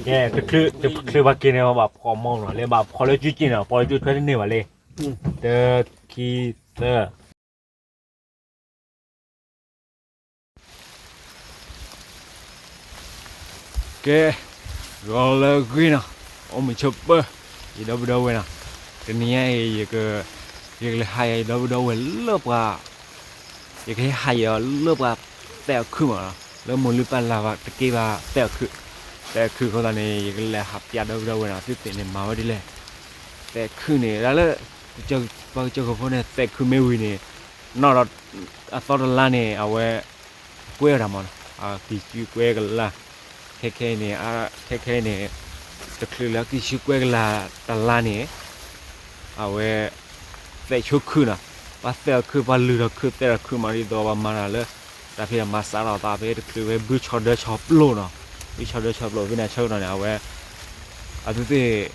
ကဲ, တချုးပှၤက့ၤန့ၣ် ဘၣ်ဖီမီၤနီၤ, လၢဘၣ်ဖီလၢကၠူက့ၤန့ၣ်, ဖီလၢကၠူထွဲတန့ၢ်ဘၣ်လံ. တၢ ခံ သၢ. ကဲ, ဂီၤလၢအဂ့ၤနီၤ, အိၣ်မုာ်ဆိးပၢၢ်, ယဒီပုၢ်ဒီဝဲၢ်နီၤ, တနံၤညါအံၤ ယကလဲၤဟးယၤ ယဒီပုၢ်ဒီဝဲၢ်လၢပှၤ ယကဟဲဟးယၤလၢပှၤသဲးအခုၣ်မးနီၤ, လၢမိၢ်လုၢ်ပၢ်လၢ်ဘၣ်တက့ၢ်ဘၣ်သဲးအခုၣ်, သဲးအခုၣ်အဃိသတးန့ၣ် ယကလဲၤဟးပျးဒီပုၢ်ဒီဝဲၢ်နီၤ, သုသ့ၣ်န့ၣ်မၤဝဲဒ်လဲၣ်. သဲးအခုၣ်န့ၣ် ဒ်လၢ ပှၤကစၢၢ်ကီၢ်ဖိန့ၣ် သဲးအခုၣ်မ့ၢ်ဝံၤန့ၣ် နီၢ်ဒီး အသီတလါန့ၣ် အဝဲ ကွဲဝဲဒၣ်မးနီၤ, ကံၢ်ဆူကွဲကလါ, ခဲခဲအံၤန့ၣ် ခဲခဲအံၤန့ၣ် တချုးလၢကံၢ်ဆူကွဲကလါတလါန့ၣ် အဝဲ သဲးဆိခုၣ်နီၤ, ပှၤသဲးအခုၣ် ပှၤလုၢ်ထီၣ်ခုၣ်သဲးထီၣ်ခုၣ်မးဒ်သိးပှၤမၤတၢ်လၢ တၢ်ဖံးတၢ်မၤစးထီၣ်သးဖဲတချုးဝဲဘုဆီဒၢဆီပျိနီၤ, ဘုဆီဒၢဆီပျိ ဖဲန့ၣ်အဆၢကတီၢ်န့ၣ် အဝဲ အသုသ့ၣ်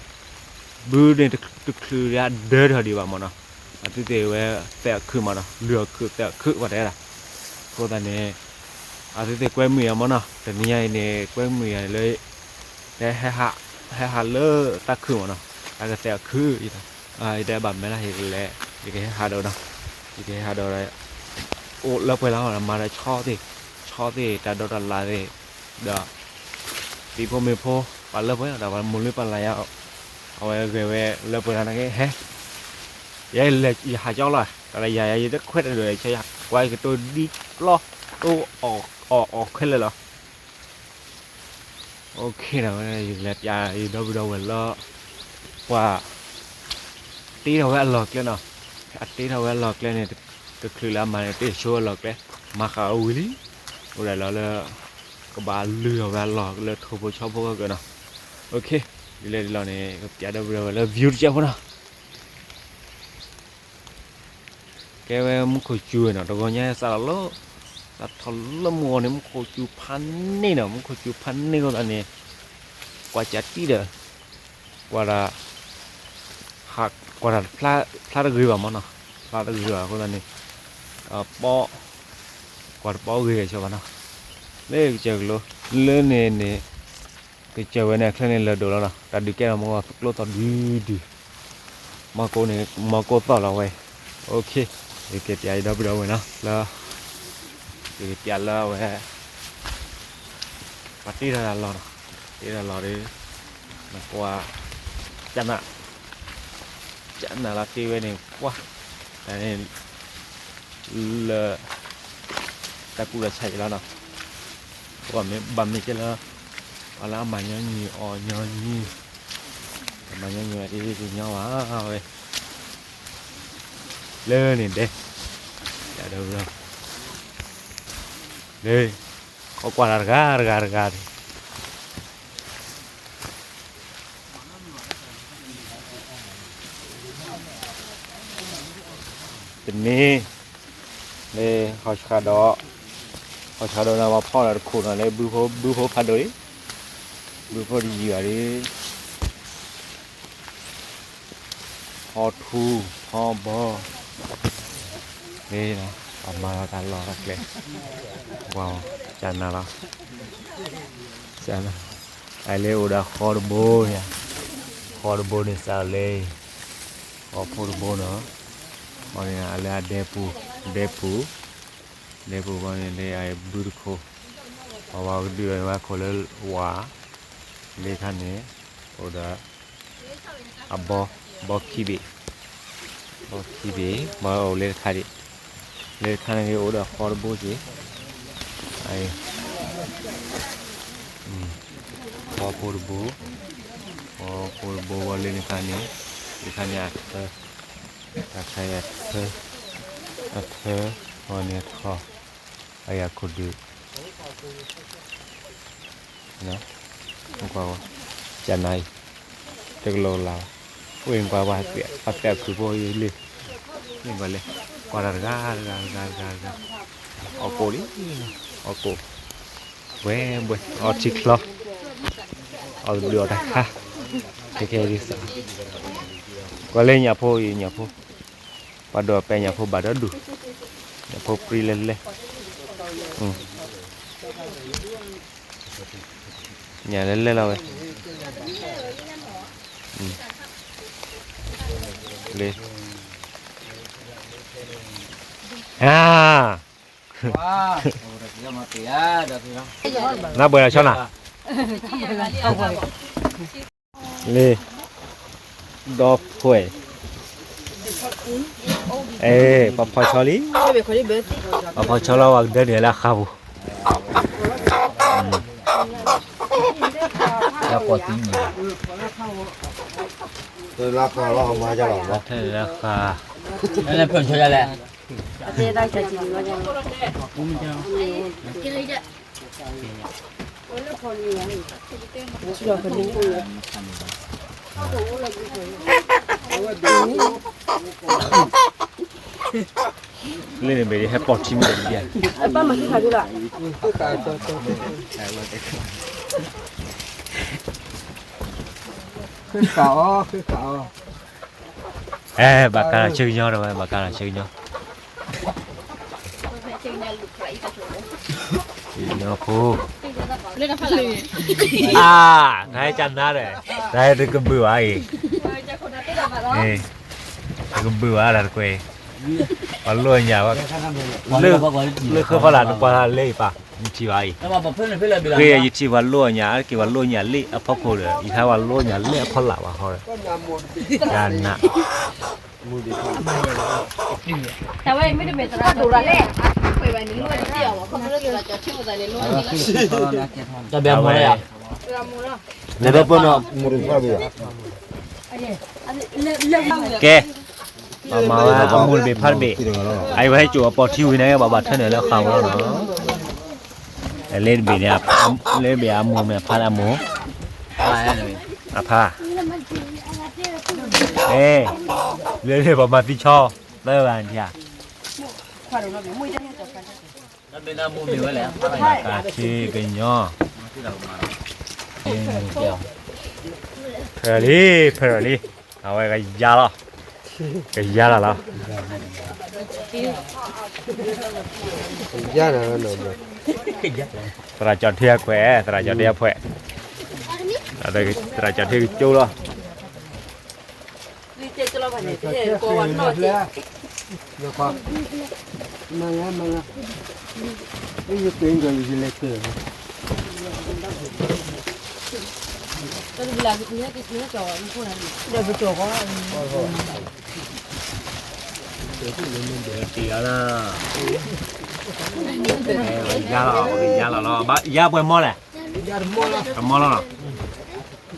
ဘုန့ၣ်တချုးဒၣ်ဒၢထီၣ်ဒံးဘၣ်မးနီၤ, အသုသ့ၣ်ဝဲသဲးအခုၣ်မးနီၤ, လုၢ်အခုၣ်သဲးအခုၣ်ပှၤတဲဒၣ်, အဃိသတးန့ၣ် အသုသ့ၣ်ကွဲမုာ်ယၤမးနီၤ, တနံၤညါအံၤန့ၣ် ကွဲမုာ်ယၤလၢ ဟဲဟးလၢတၢ်ခုၣ်မးနီၤ, တၢ်ကသဲးအခုၣ်အံၤ, ယတဲဘၣ်မဲာ်လၢ ယကဟဲဟးဒီးနီၤ, ယကဟဲဟးဒီး အိၣ်လၢပှဲၤလီၤ မၤဒီးဆီသ့ၣ်, ဆီသ့ၣ် တၢ်ဒိးတၢ်လၣ်သ့ၣ်, ဒီး သံၣ်ဖိမ့ၢ်ဖိ ပာ်လၢပှဲၤဒီး ပှၤမိၢ်လုၢ်ပၢ်လၢ်ယၤ, အဝဲဂဲၤဝဲလၢပှဲၤလီၤနာ်က့ ဟဲ, ယဲယဟးကၠီလီၤ, တၢ်လၢယၤယၤ ယတခွဲးတၢ်ဒိၣ် ဆၢယကွၢ်ကတိၤဒ်ပျီ တိအီၣ်အီၣ်ခဲလၢာ်လီၤ. အိၣ်ခ့နီၤ, ယကလဲၤပျးယဒီပုၢ်ဒီဝဲၢ်လၢ ပှၤ တ့ထီၣ်ဝဲအလီၢ်ကျဲနီၤ, အတ့ထီၣ်ဝဲအလီၢ်ကျဲန့ၣ် တချုးလၢအမၤန့ၣ် တ့ဆိဝဲအလီၢ်ကျဲ, မၤဃာ်အီၤဝံၤလံ, အိၣ်ဒၣ်လီၤလၢ ကဘၣ်လုၢ်ထီၣ်ဝဲအလီၢ်လၢထိၣ်ဖိဆီဖိကဂၢၢ်နီၤ. အိၣ်ခ့, ဒ်လဲၣ်ဒ်လဲၣ်န့ၣ် ကပျးဒီပုၢ်ဒီဝဲၢ်လၢ view တစဲးဖိနီၤ. ကဲဝဲမူခိၣ်စူၤနီၤ, တဂီၤညါစးလီၤလၢ စးထီၣ်လၢမုၢ်ဂီၤန့ၣ် မူခိၣ်စူၤဖးန့ၢ်နီၤ, မူခိၣ်စူၤဖးန့ၢ်အဃိသတးန့ၣ် ကွၢ်ကးတံၢ်ဒီး ကွၢ်တၢ် ကွၢ်တၢ်ဖျါတဂ့ၤဘၣ်မးနီၤ, ဖျါတဂ့ၤဘၣ်အဃိသတးန့ၣ် ပီ ကွၢ်တပီဂ့ၤကဲဆိဘၣ်နီၤ, လၢကစၢၢ်ကလိ လၢန့ၣ်န့ၣ် ကစၢၢ်ဝဲန့ၣ်အချၢန့ၣ်လၢာ်ဒိၣ်လီၤနီၤ, တၢ်ဒုးကဲထီၣ်မ့ၢ်ဂ့ၤ ကျိသီၣ်ဒုဒု, မီၢ်ကိန့ၣ် မီၢ်ကိသီၣ်လီၤဝဲ, အိၣ်ခ့, ယကပျးယဒီပုၢ်ဒီဝဲၢ်နီၤ လၢ ယကပျးလၢအဝဲ ပှၤတ့ထီၣ်တၢ်လီၢ်နီၤ, တ့ထီၣ်လီၢ်ဒီး နကွၢ် ကနၣ် ကနၣ်လီၤတ့ဝဲန့ၣ် ပှၤ တၢ်န့ၣ် လၢ တၢ်ကူၣ်တၢ်ဆးယံၤလီၤနီၤ, ပှၤမ့ၢ်ဘၣ်မ့ၢ်ကဲလၢ ပှၤလၢအမၤညီနုၢ်အီၣ်ညီနုၢ်, အမၤညီနုၢ်အီၣ်တ့တညီဘၣ်ဝဲ လၢန့ၣ်ဒဲး, လၢ ခီကွၢ်တၢ်တဂၤတဂၤတဂၤန့ၣ်, တမ့ၢ် လၢ ဟီၣ်ဆှးဒီး ဟီၣ်ဆှးဒီးန့ၣ် ပှၤဖီၣ်ဒီးတခိၣ်နီၤ လၢဘုဖိ ဘုဖိဖးဒိၣ်အံၤ, ဘုဖိတယံာ်ဘၣ်ဒီး ဖီထူ ဖီဘီ လၢ ပှၤမၤလီၤတၢ်လီၢ်တၢ်ကျဲ ပှၤ ကနၣ်လီၤ ကနၣ် အလၢအိၣ်ဒီးဃီတဘိယါ, ဃီတဘိန့ၣ်စးလၢ ဃီဖိတဘိနီၤ, ဃီန့ၣ်အလၢအဒဲပူၤ, ဒဲပူၤ, ဒဲပူၤဃီန့ၣ်လၢအဘုတခိၣ်, ပှၤဝါကဒုးဝဲခိၣ်လၢဝါ, လၢခါန့ၣ် အိၣ်ဒီး အဘီ, ဘီခံဘ့ၣ်, ဘီခံဘ့ၣ်, ဘီအိၣ်လၢတခါဒံး, လၢတခါန့ၣ်အိၣ်ဒီးဃီတဘိက့ၤ, ဃီဖိတဘိ, ဃီဖိတဘိဝဲလၢနခါန့ၣ်, လၢခါန့ၣ်အထၢ, အထၢ, အထၢ, အထၢ, ဃီန့ၣ်အထီ, အယၤခိၣ်ဒုး ကွၢ်ဝဲ, ကနၣ်အံၤ, တကလီကလီဘၣ်, အိၣ်အံၤကွၢ်ဝဲ, ပှၤသဲးအခုၣ်ဖိအံၤလံ, မ့ၢ်ကွၢ်လဲၣ်, ကွၢ်တၢ်တဂၤတဂၤတဂၤတဂၤတဂၤ, အီၣ်ကိၣ်လံ, အီၣ်ကိၣ်, ဘှဲဘှဲ, အီထံချီ, အီၣ်တဘျုးအီၣ်တၢ်ခါ, ခဲခဲဒ်စး, ကွၢ်လၢညၣ်ဖိအံၤ ညၣ်ဖိ ပှၤဒိးပဲညၣ်ဖိဘၣ်ဒီဒူၣ်, ညၣ်ဖိပြံလဲၣ်လဲၣ်, ညၣ်လဲၣ်လဲၣ်လီၤဝဲ, လံ အါ နဘှဲးလီၤဆီနၤ လံ ဒီဖှဲး အဲ ပှၤဖီဆီလံ ပှၤဖီဆီလီၤ ပှၤကဒၢန့ၣ်လၢအဃါပူၤ လၢဃါ လၢန့ၣ်ဘၣ်ဟဲပိာ်ထံမ့ၢ်တဒ် ဃ့ဃာ်အီၤ ဃ့ဃာ်အီၤ အဲ ဘၣ်ကါလီၤဆၢကညီတဝဲ ဘၣ်ကါလီၤဆၢကညီ ကညီဖိ အါ တၢ်ဟဲကနါဒီး တၢ်ဟဲတကဘုၣ်ဘၣ်အံၤ တကဘုၣ်ဘၣ်တၢ်တကွဲး ပှၤလိၣ်ညၣ် လၢဃၢဖီလာ်နကွၢ်လၢအံၤပၢ် ယထံၣ်ဘၣ်အံၤ ဃ့ယထံၣ်ပှၤလိၣ်ညၣ် အါတက့ၢ်ပှၤလိၣ်ညၣ်လၢအဖီခိၣ်ဒီး ယထံၣ်ပှၤလိၣ်ညၣ်လၢအဖီလာ်ဘၣ်ဃီဒီး တၢ်နး တၢ်ဘဲမူလၢ ကဲ ပမၤဝဲအမိၢ်တဘ့ၣ်ဖးတဘ့ၣ် အဝဲဟဲကၠိအပိာ်ထံဝံၤန့ၣ် ဘၣ်ဘၣ်ထွဲန့ၣ်လၢဃာ်မူလီၤနီၤ လၢတဘ့ၣ်န့ၣ် လၢတဘ့ၣ်အမိၢ်မ့ၢ်ဖးလၢအမိၢ် အဖး အဲ လၢပှၤမၤသံဆီ လၢဘၣ်နထံၣ် ကါထံကညီ ဖဲလံ ဖဲလံ အဝဲကယါလီၤ ကယါလီၤလီၤ သရၣ်ကၠီၣ်ထံအခွဲး သရၣ်ကၠီၣ်ထံအခွဲး သရၣ်ကၠီၣ်ထံကကၠိလီၤ ယါလီၤ ယါလီၤလီၤ ယါပှဲၤမီၢ်လဲၣ် တမီၢ်လီၤ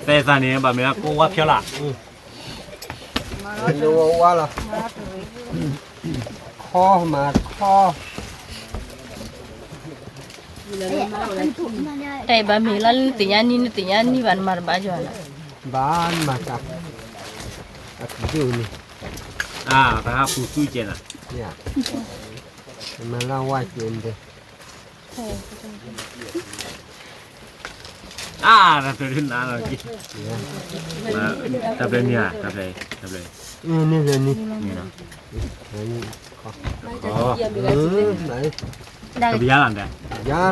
သဲသးန့ၣ် ဘၣ်မ့ၢ်လၢကိးဝါဖျီလာ် ဝါလီၤ ခီမၤခီ တၢ်အံၤဘၣ်မ့ၢ်လီၤ နသ့ၣ်ညါနံၣ် နသ့ၣ်ညါနံၣ်ဘၣ် နမၤတဘၣ်ယွၤလီၤ ဘၣ်မၤတၢ် အကဒိၣ်န့ၣ် အတဟးပူၤသူကဲနၤ မၤလၢဝါကဲနၤ အါ တၢ်ဖျၢၣ်ဒ်နၤလီၤက့ၤ တၢ်ဖျၢၣ်န့ၣ်ဧါ တၢ်ဖျၢၣ် တၢ်ဖျၢၣ် န့ၣ်လၢန့ၣ် န့ၣ်လီၤ တပယါလီၤ တပယါလီၤ အကယါ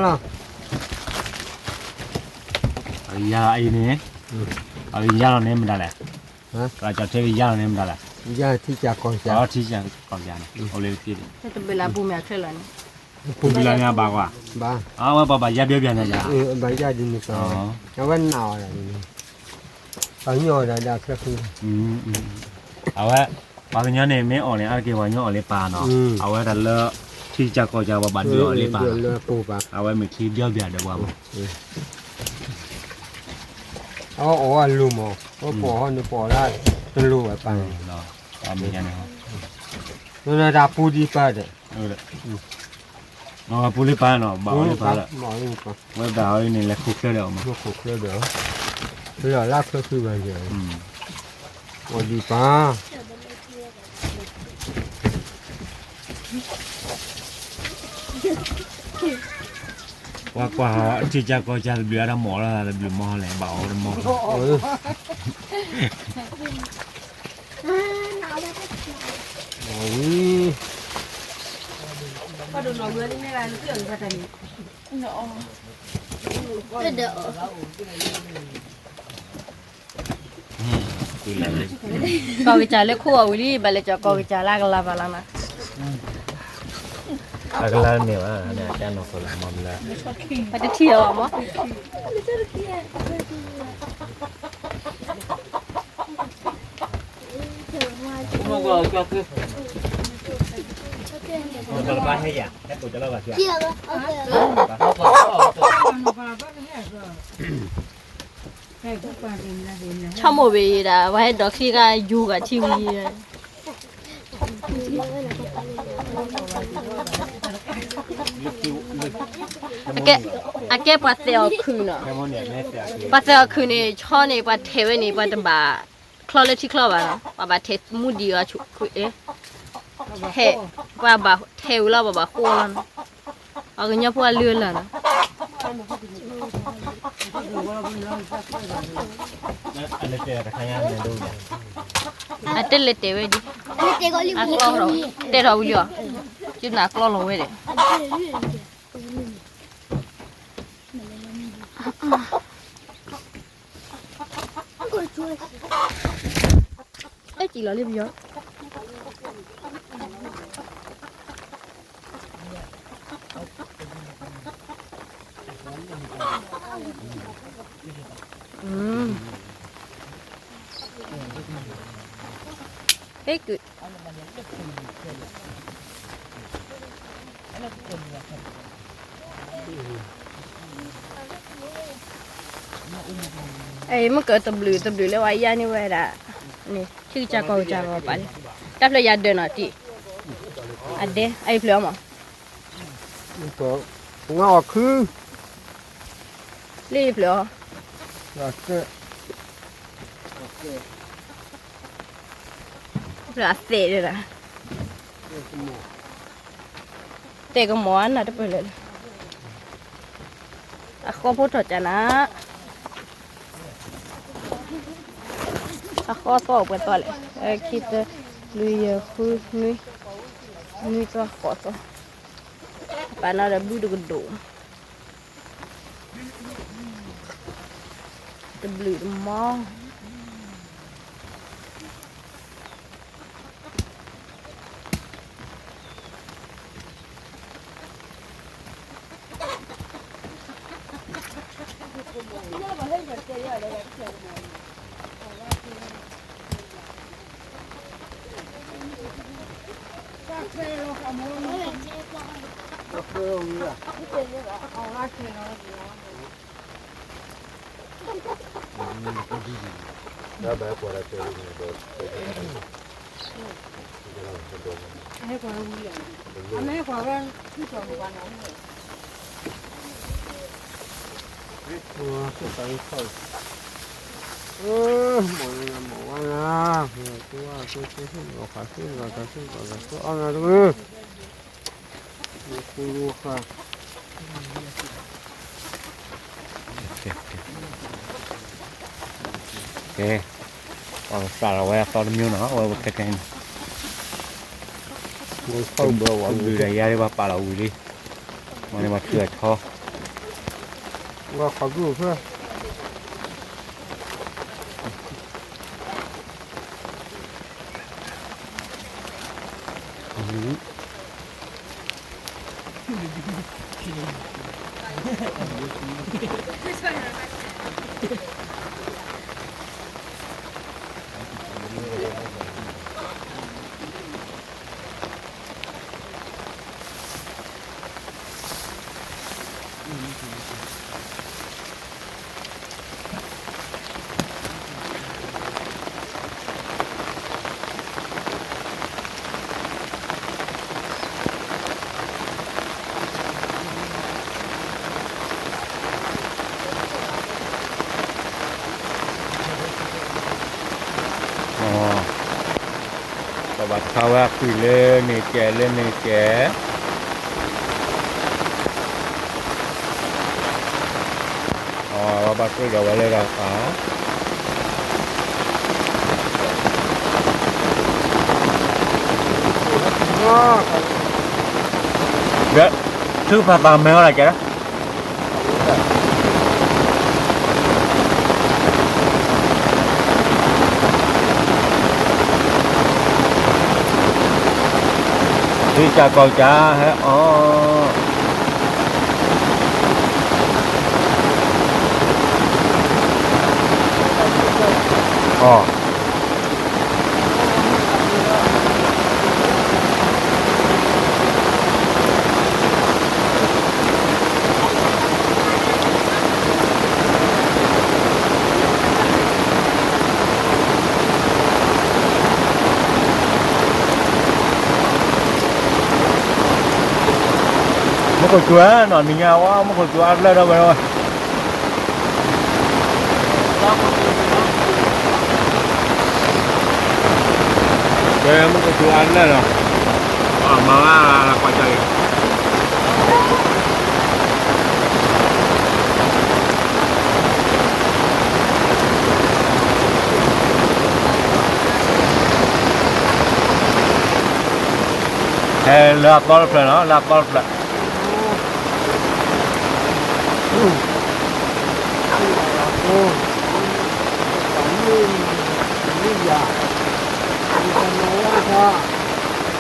လီၤအံၤန့ၣ် အကယါလီၤန့ၣ်မတၤလဲၣ် သရၣ်ကၠီၣ်ထံကယါလီၤန့ၣ်မတၤလဲၣ် ယါထံကၠီၣ်ကီၢ်ကၠီၣ် ထံကၠီၣ်ကီၢ်ကၠီၣ်န့ၣ် အိၣ်လၢတက့ၢ် တဘ့ၣ်လၢပူၤမ့ၢ်အချၢလီၤန့ၣ် ပူၤလၢန့ၣ်အဘၣ်ကွၢ် ဘၣ် အဝဲပှၤဘၣ်ယါဘျီဘျီန့ၣ်ယါ ဘၣ်ယါဒ်န့ၣ် အဝဲနာ်အီၤဒ်န့ၣ် ပှၤကညီအီၤဒၣ်ဒၣ်ချၢဃံ အဝဲ ပှၤကညီန့ၣ် မ့ၢ်အီၣ်န့ၣ် အါတက့ၢ်ပှၤကညီအီၣ်လၢပၢ်နီၤ အဝဲဒၣ်လၢ ထံကၠီၣ်ကီၢ်ကၠီၣ် ပှၤဘၣ်ဒုးအီၣ်လၢပၢ် အဝဲမ့ၢ်ထံဘျီဘျီဒီးပှၤမ့ၢ် အဝဲအီၣ်အလိၤမး အဝဲပီၣ်ဟီန့ၣ်ပီၣ်ဒၣ်တလိၤဝဲပၢ်န့ၣ် တၢ်ပူၤဒံးပၢ်ဒီး ပူၤလၢပၢ်နီၤ ဘၣ်အီၣ်လၢပၢ်လၢ ဝဲဘၣ်အီၤန့ၣ် လဲၤခိၣ်ချၢဒီးအီၤမး ခိၣ်ချၢဒီး လၢလၢချၢဃံဘၣ်ယဲ အီၣ်ဒံးပၢ် ကွၢ်ကွၢ်ဟီ ထံကၠီၣ်ကီၢ်ကၠီၣ်တဘျုးအါတမီၢ်လီၤ တဘျုးမီၢ်လဲၣ် ဘၣ်အီၣ်တမီၢ် ဝံၤ တဒၢးအီၤ န့ၣ် ကီၢ်ကစၢ်လၢခိၣ်အဝံၤလံ ဘၣ်လဲၤကီၢ်ကီၢ်ကစၢ်လၢအကလၤဘၣ်လီၤနီၤ. အကလၤမ့ၢ်ဘၣ်, အတၢ်နီၢ်ကီၢ်လၢမီမလၢ, ပတထံၣ်အီၤမး. ဆိကမိၣ်ဘၣ်ယဲဒၣ် ပှၤဟဲဒိးချံခါယိၤဂၤထံဝံၤ, အကဲပှၤသဲးအီၤခုၣ်နီၤ, ပှၤသဲးအီၤခုၣ်န့ၣ် ဆီန့ၣ် ပှၤထဲးဝဲန့ၣ် ပှၤတဘၣ်ချီလၢထံချီဘၣ်နီၤ, ပှၤဘၣ်ထဲးမူဒံးအီၤ, ထဲး, ပှၤဘၣ်ထဲးဝံၤလီၤ ပှၤဘၣ်ဃိလီၤနီၤ, ပှၤကညီဖိအလုၢ်အလၢ်နီၤ. အတဲလဲၤတဲာ်ဝဲဒံး, တဲထီၣ်ဝံၤလီၤ, ကနၣ်ကျီလီၤဝဲဒၣ်. အဲၣ်ကံလီၤလံပယီၤ, ဟဲက့ၤ မ့ၢ်ကတဘျုးတဘျုးလၢဝဲယါန့ၢ်ဝဲဒၣ်, န့ၣ် ထံကစၢ်ကီၢ်ကစၢ်ဂီၤပာ်လံ, တၢ်ဖျဲၣ်ယၤဒၢးနီၤတံၢ်, အဒဲ အအံၤဖျဲၣ်အီၤမး, ပငါအီၤခု, လၢအံၤဖျဲၣ်အီၤ, ဖျဲၣ်အသဲးဒၣ် တဲကမီၤအနၢ်တပၢၢ်လၢာ်လၢ, အဃီဖိထီၣ်ကနၤ, အဃီသီၣ်ပှဲၤသီၣ်လဲၣ်, ခံသၢ, လွံၢ်ယဲၢ်ဃုနွံ, နွံသီဃိးသီ, ပာ်နီၤဒီးဘုတကဒိၣ်, တဘျုးတမီ ကဲ, ပှၤကစးလီၤဝဲအသီတမျိုးနီၤ, အဝဲဝဲခဲကဲန့ၣ်, ဘုဒၣ်ယါဒ်ပှၤပာ်လီၤဝံၤလံ, မ့ၢ်န့ၣ်ပှၤထုအထီ, ဝဲခီဘုၣ်ဖဲ ပဘၣ်ထါဝဲအကွံာ်လၢန့ၣ်ကဲး လၢန့ၣ်ကဲး, ပဘၣ်ကြၢးဒီးဝဲလၢတၢ်သး, ဒီး ထုကဖၣ်သးမဲဝဲဒၣ်ကဲးလီၤ. ဒ်ကၢ်ကီၢ်ကၢ်ဟဲအီၣ် အီၣ် မူခိၣ်စူၤနီၤ နံၤညါဝဲ မူခိၣ်စူၤအါလၢထီၣ်ဝဲ ကဲ မူခိၣ်စူၤအါလၢလီၤ မၤဝဲကွၢ်ကၢ်အံၤ ဟဲလၢအသီတဖျၢၣ်နီၤ လၢအသီတဖျၢၣ်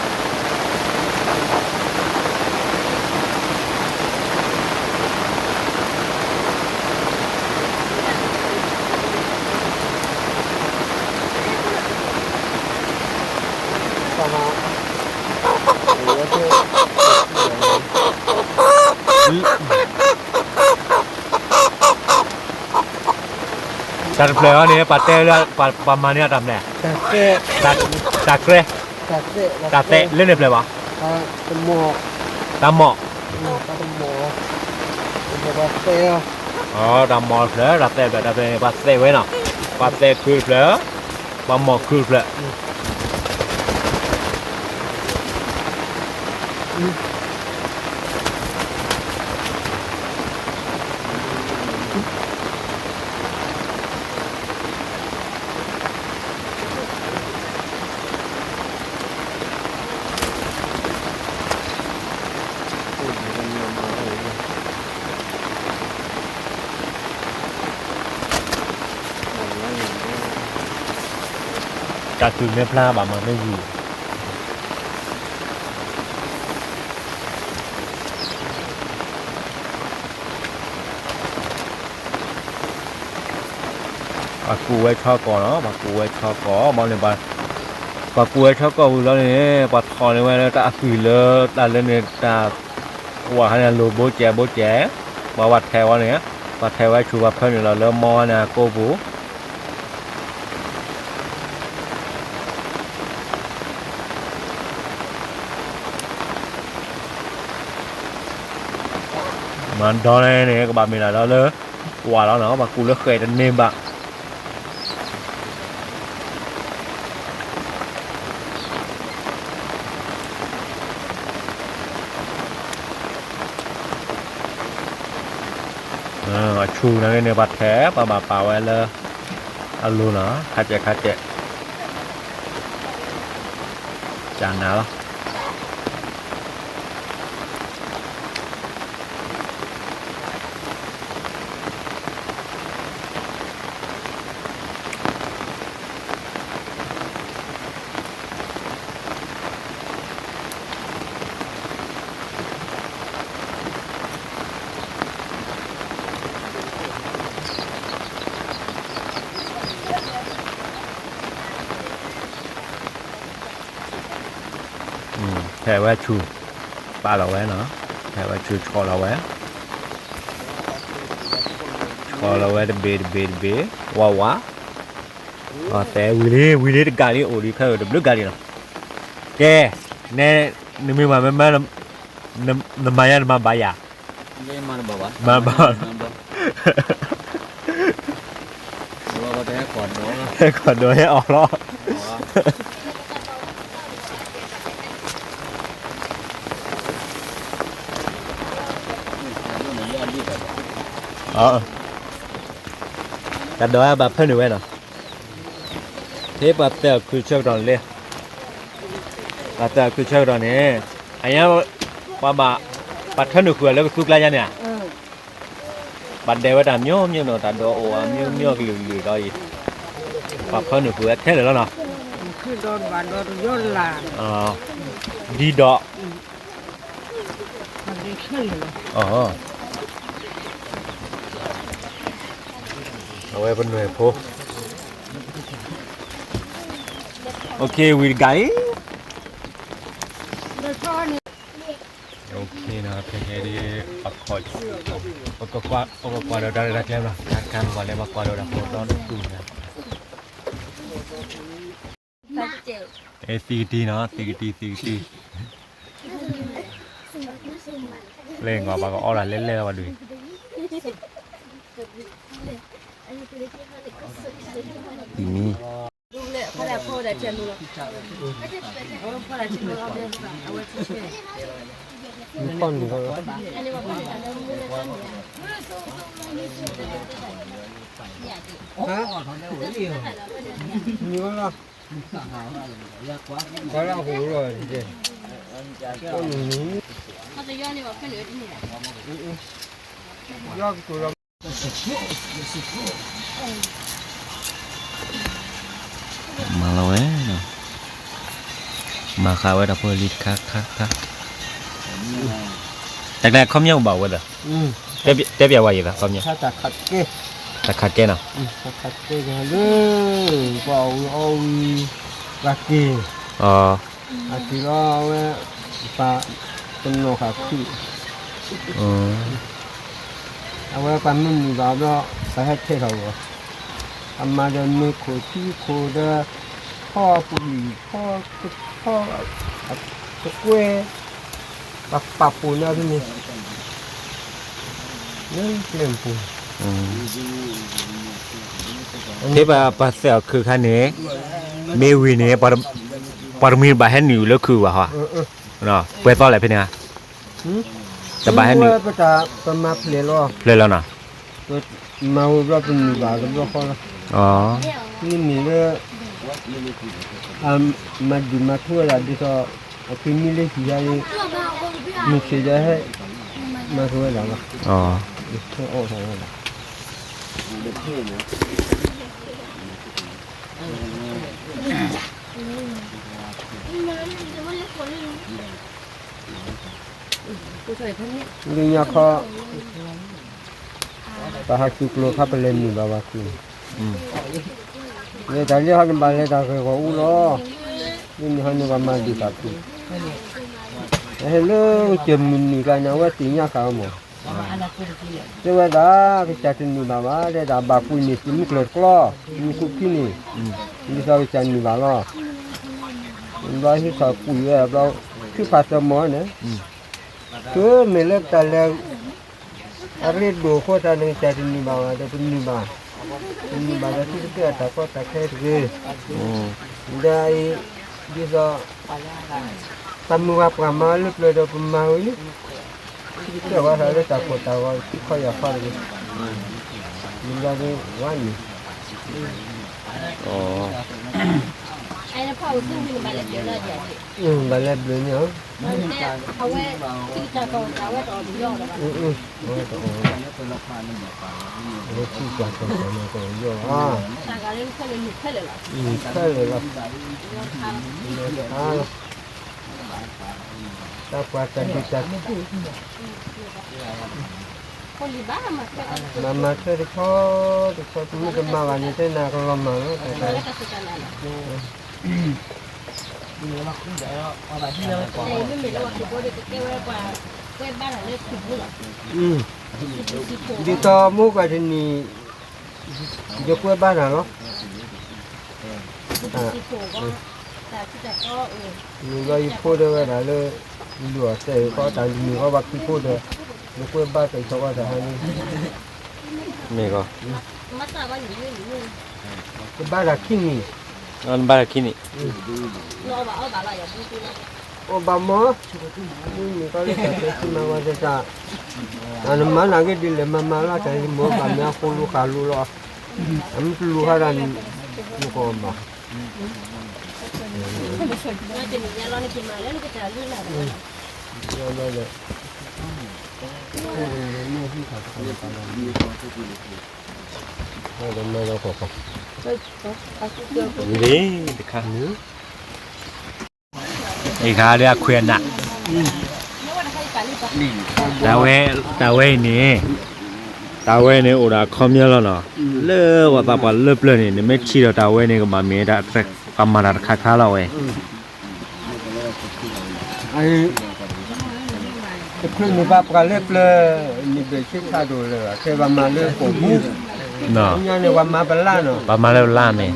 တၢ်တဖျၢၣ်အံၤန့ၣ် ပှၤတဲလၢ ပှၤမၤန့ၢ်အတၢ်မနုၤလဲၣ်, တၢ်ကျဲ, တၢ်သဲးလၢန့ၣ်ဖျၢၣ်ဘၣ်, တၢ်မီၢ်, တၢ်မီၢ်တဖျၢၣ်, တၢ်သဲးဖျၢၣ်, တၢ်သဲးဝဲနီၤ, ပှၤသဲးခုတဖျၢၣ်, ပှၤမီၢ်ခုတဖျၢၣ် တၢ်တုၤမ့ၢ်ဖျါဘၣ်မၤမ့ၢ်ဂ့ၤ ပှၤကူးဝဲဆီကီၢ်နီၤ, ပှၤကူးဝဲဆီကီၢ်, ဘၣ်န့ၣ် ပှၤကူးဝဲဆီကီၢ်ဝံၤလီၤန့ၣ် ပှၤထီၣ်န့ၢ်ဝဲလၢတၢ်အကုၢ်လၢတၢ်လၢန့ၣ် တၢ်ကွၢ်ဟါန့ၣ် လိၤဘိကဲးဘိကဲး, ပှၤဝဲထဲးဝဲန့ၣ်, ပှၤထဲးဝဲဆူၣ်ပှၤဖၢနုာ်လီၤလၢမီဝဲန့ၣ်အကိပူၤ မၤဒီန့ၣ် ကဘၣ်မ့ၢ်ဒၣ်ဒီးလၢ ကွၢ်လီၤနီၤ, ပှၤကူးလၢဃဲးတန့ၢ်ဘၣ် အဆူၣ်န့ၣ်ဂ့ၤန့ၣ် ပှၤထဲး ပှၤဘၣ်ပာ်ဝဲလၢ အလိၤနီၤ, ခါကဲးခါကဲး ကနၤလီၤ ထဲးဝဲဆူၣ် ပာ်လီၤဝဲနီၤ, ထဲးဝဲဆူၣ်ဆီၣ်လီၤဝဲ, ဆီၣ်လီၤဝဲတဘ့ၣ်တဘ့ၣ်တဘ့ၣ်, ဝးဝး, အသဲဝံၤလံ ဝံၤလံတဂၤလံ အိၣ်ဒံးဖဲတဘျုးဂၤလံနီၤ, ကဲ, နဲ, နမ့ၢ်မၤမ့ၢ်မၤ, နမၤယၤနမၤဘၣ်ယၤ မၤဘၣ်, ဟဲခိၣ်ဒိးဟဲအီၣ်လီၤ တၢ်ဒိးဘၣ်ဖၢနုာ်ဝဲနီၤ, ဖဲပှၤသဲးအီၤခုဆၢကတီၢ်န့ၣ်လံ, ပှၤသဲးအီၤခုဆၢကတီၢ်န့ၣ်, အညါ, ပှၤဘၣ်, ပှၤထၢနုာ်ဃုာ်အီၤလၢကသူကျါညါန့ၣ်ဧါ ပှၤဒဲးဝဲတၢ်မျိုးမျိုးနီၤ, တၢ်ဒိးအိၣ်အမျိုးမျိုးကလုာ်ကလုာ်ဒီးအံၤ, ပှၤဖၢနုာ်ဃုာ်ဝဲခဲလၢာ်လီၤနီၤ, ဒ်ဒီး, အီ အဝဲပနွဲၣ်ဖိ OK, we got it. OK နီၤ, ဖဲဟဲဒ် ပခီၣ် ပကကွၢ်ဒီးတၢ်ရဲၣ်တၢ်ကျဲၤဘၣ်, ခါခါမ့ၢ်ပှၤလဲၤဘၣ်ကွၢ်ဒီးတၢ်ရဲၣ်တၢ်ကျဲၤဘၣ်, ပှၤဒီးတၢ်ဖိသီတတူၢ်န့ၣ်, အဲ သံကတံၢ်နီၤ, သံကတံၢ် သံကတံၢ်, လဲၤငီၤပှၤကအီၣ်လၢလဲၣ်လဲၣ်ဝဲဒုး, အံၤမံ မၤလီၤဝဲ, မၤဃာ်ဝဲတၢ်ဖိလံၤတခါခါခါ, တၢ်ကျဲၤခီပညီအိၣ်ဘၣ်ဝဲဒီး, တဲပျးဝဲယသးခီပညီ, တၢ်ခးကဲနီၤ, လၢ ပှၤအီၣ်ဝံၤအီဝံၤ, ပှၤက့ၤ အက့ၤလီၤဝဲ, ပာ်တနီၤဃာ်ခုၣ်, အဝဲပှၤမ့ၢ်နုာ်ဘၣ်ဘျီ, ပှၤဟဲထဲးထီၣ်အီၤ, အမၤဒီးမ့ၢ်ခိၣ်ထံခိၣ်ဒီး, ဖီပူၤလံၤဖီ, ဖီ, တကွဲ, ပှၤပာ်ပိာ်န့ၢ်ဖဲန့ၣ်, လၢကျဲပူၤ, ဖဲပှၤသဲးအီၤခုၣ်ခါန့ၣ်, မ့ၢ်ဝံၤန့ၣ်, ပှၤတမှံၤဘၣ်ဟဲနုာ်လၢခုၣ်ဘၣ်ဟီ, ပှဲၤသီလဲၣ်ဖဲန့ၣ်ဧါ, တဘၣ်ဟဲနုာ်, ပမၤဖျဲးလီၤ, ဖျဲးလီၤနီၤ, မၤဝံၤဘျီပနုာ်ဘၣ်တဘျီဃီလီၤ, မ့မ့ၢ်လၢ မၤဒုၣ်မၤထူဝဲဒၣ်ဒ်သိး, အဖံမံလၢဟံၣ်ယၤအံၤ, မုၢ်ဆ့ၣ်ယၤဟဲ, မၤထူဝဲဒၣ်လီၤ, ဟဲအီၣ်ထီၣ်ဝဲဒၣ်, လၢညါခီ, ပဟးစူးကျိၤခါပလဲၤနုာ်ဘၣ်ဝဲခုၣ်, လၢတၢ်လၢဟီန့ၣ်ဘၣ်လဲၤတၢ်ဂ့ၢ်ဂီၢ်အူလီၤ, လၢန့ၣ်ဟီန့ၣ်ပှၤမၤဒံးဃာ်ခုၣ်, ဟဲလၢကစၢၢ်မုၢ်နုာ်ကျါန့ၣ် အဝဲသ့ၣ်ညါဃာ်အီၤမး, တဲဝဲဒၣ်, ကစၢ်တနုာ်ဘၣ်ဘၣ်, တဲဒၣ်ဘၣ်ကွံာ်န့ၣ် တမုၢ်ကျၢၤတကျီ, မုၢ်ကူခံန့ၣ်, ဒ်သိးကစၢ်နုာ်ဘၣ်လီၤ, ဘျီဟံးထီၣ်ကွံာ်ဝဲဘျီ, ထုးဖးသၢမီၤန့ၣ်, တုၤမ့ၢ်လၢပတၢ်လဲၤ အရ့ဒိၣ်အဃိသတးန့ၣ် ကစၢ်တနုာ်ဘၣ်ဘၣ်ဒီးပနုာ်ဘၣ်, ပနုာ်ဘၣ်ဒီးသုကတၢၢ်တၢ်ကီတၢ်ခဲတဂ့ၤ, ဒီးအံၤ, ဒ်သိး, တၢ်မုၢ်ဂၤပှၤမၤလၢပျၢၤဒီးပမၤဝံၤလံ, သုကတၢၢ်ဝဲသးလၢတၢ်ကိၢ်တၢ်ဂီၤ သုခီယၤခီတဂ့ၤ, မ့ၢ်ဒၣ်ဒ်ဝဲန့ၣ် ဘၣ်လဲၤဘျုးန့ၣ်ဧါ, အဝဲ, အဝဲ, အဝဲထံၣ်ကၢ်ကီၢ်ကီၢ်န့ၣ်ကီၢ်ယီၢ်ဧါ, ခဲလၢာ်လီၤ, တၢ်ပှၤတၢ်ဒုးတၢ် မၤမၤထွဲတဆီ, တဆီတမ့ၢ်တမၤဘၣ်န့ၣ် တဲနၤကလီၤမၢ်လီၤ, ဒ်သိးမိၢ်ကၢ်တနံၤ, ယကွဲဘါနၤလီၤ, မ့ၢ်ဘျီယဖိဒၢဝဲဒၣ်လၢ, ယလူၤအီၤစဲးဃီတၢ်မုၢ်ဃီဘၣ်ခံဖိဒီး, ယကွဲဘါတဆီဃီတၢ်ဟါန့ၣ်, မ့ၢ်ဂီၤ, ကဘါတၢ်ခံနံၣ်, ဘါတၢ်ခံနံၣ်, အိၣ်ဘၣ်မး, မ့ၢ်မ့ၢ်ကီလၢတၢ်တဲဆံမၤဝဲတၢ်, အနမၤနာ်က့ဒ်လဲၣ်မၤမၤလီၤ တၢ်ယမိၢ်ဘၣ်မ့ၢ်အဃိလူၤဃာ်လူၤလီၤ, အမ့ၢ်တလူၤဃာ်ဒၣ်န့ၣ်, မ့ၢ်ကီဘၣ်, လံတခါ, အံၤခါဒီးအခွဲးအနး, တၢ်ဝဲ, တၢ်ဝဲအံၤန့ၣ်, တၢ်ဝဲန့ၣ်အိၣ်ဒီးအခီပညီလီၤနီၤ. လၢပှၤသးပှၢ်လၢပျၢၤန့ၣ် နမ့ၢ်ထံၣ်ဒီးတၢ်ဝဲန့ၣ် ကဘၣ်မ့ၢ်တၢ်, ပှၤမၤတၢ်တခါခါလီၤဝဲ တချုးန့ၣ်ဘၣ်ပှၤလၢပျၢၤ, န့ၣ်ဘၣ်ဆ့ဆါဒိၣ်လၢၤဘၣ်, ကဲဘၣ်မၤလၢကိာ်ပူၤ, ညါန့ၣ်ပှၤမၤပလၢ်နီၤ, ပှၤမၤလၢပလၢ်န့ၣ်, မၤလၢပလၢ်, န့ၣ်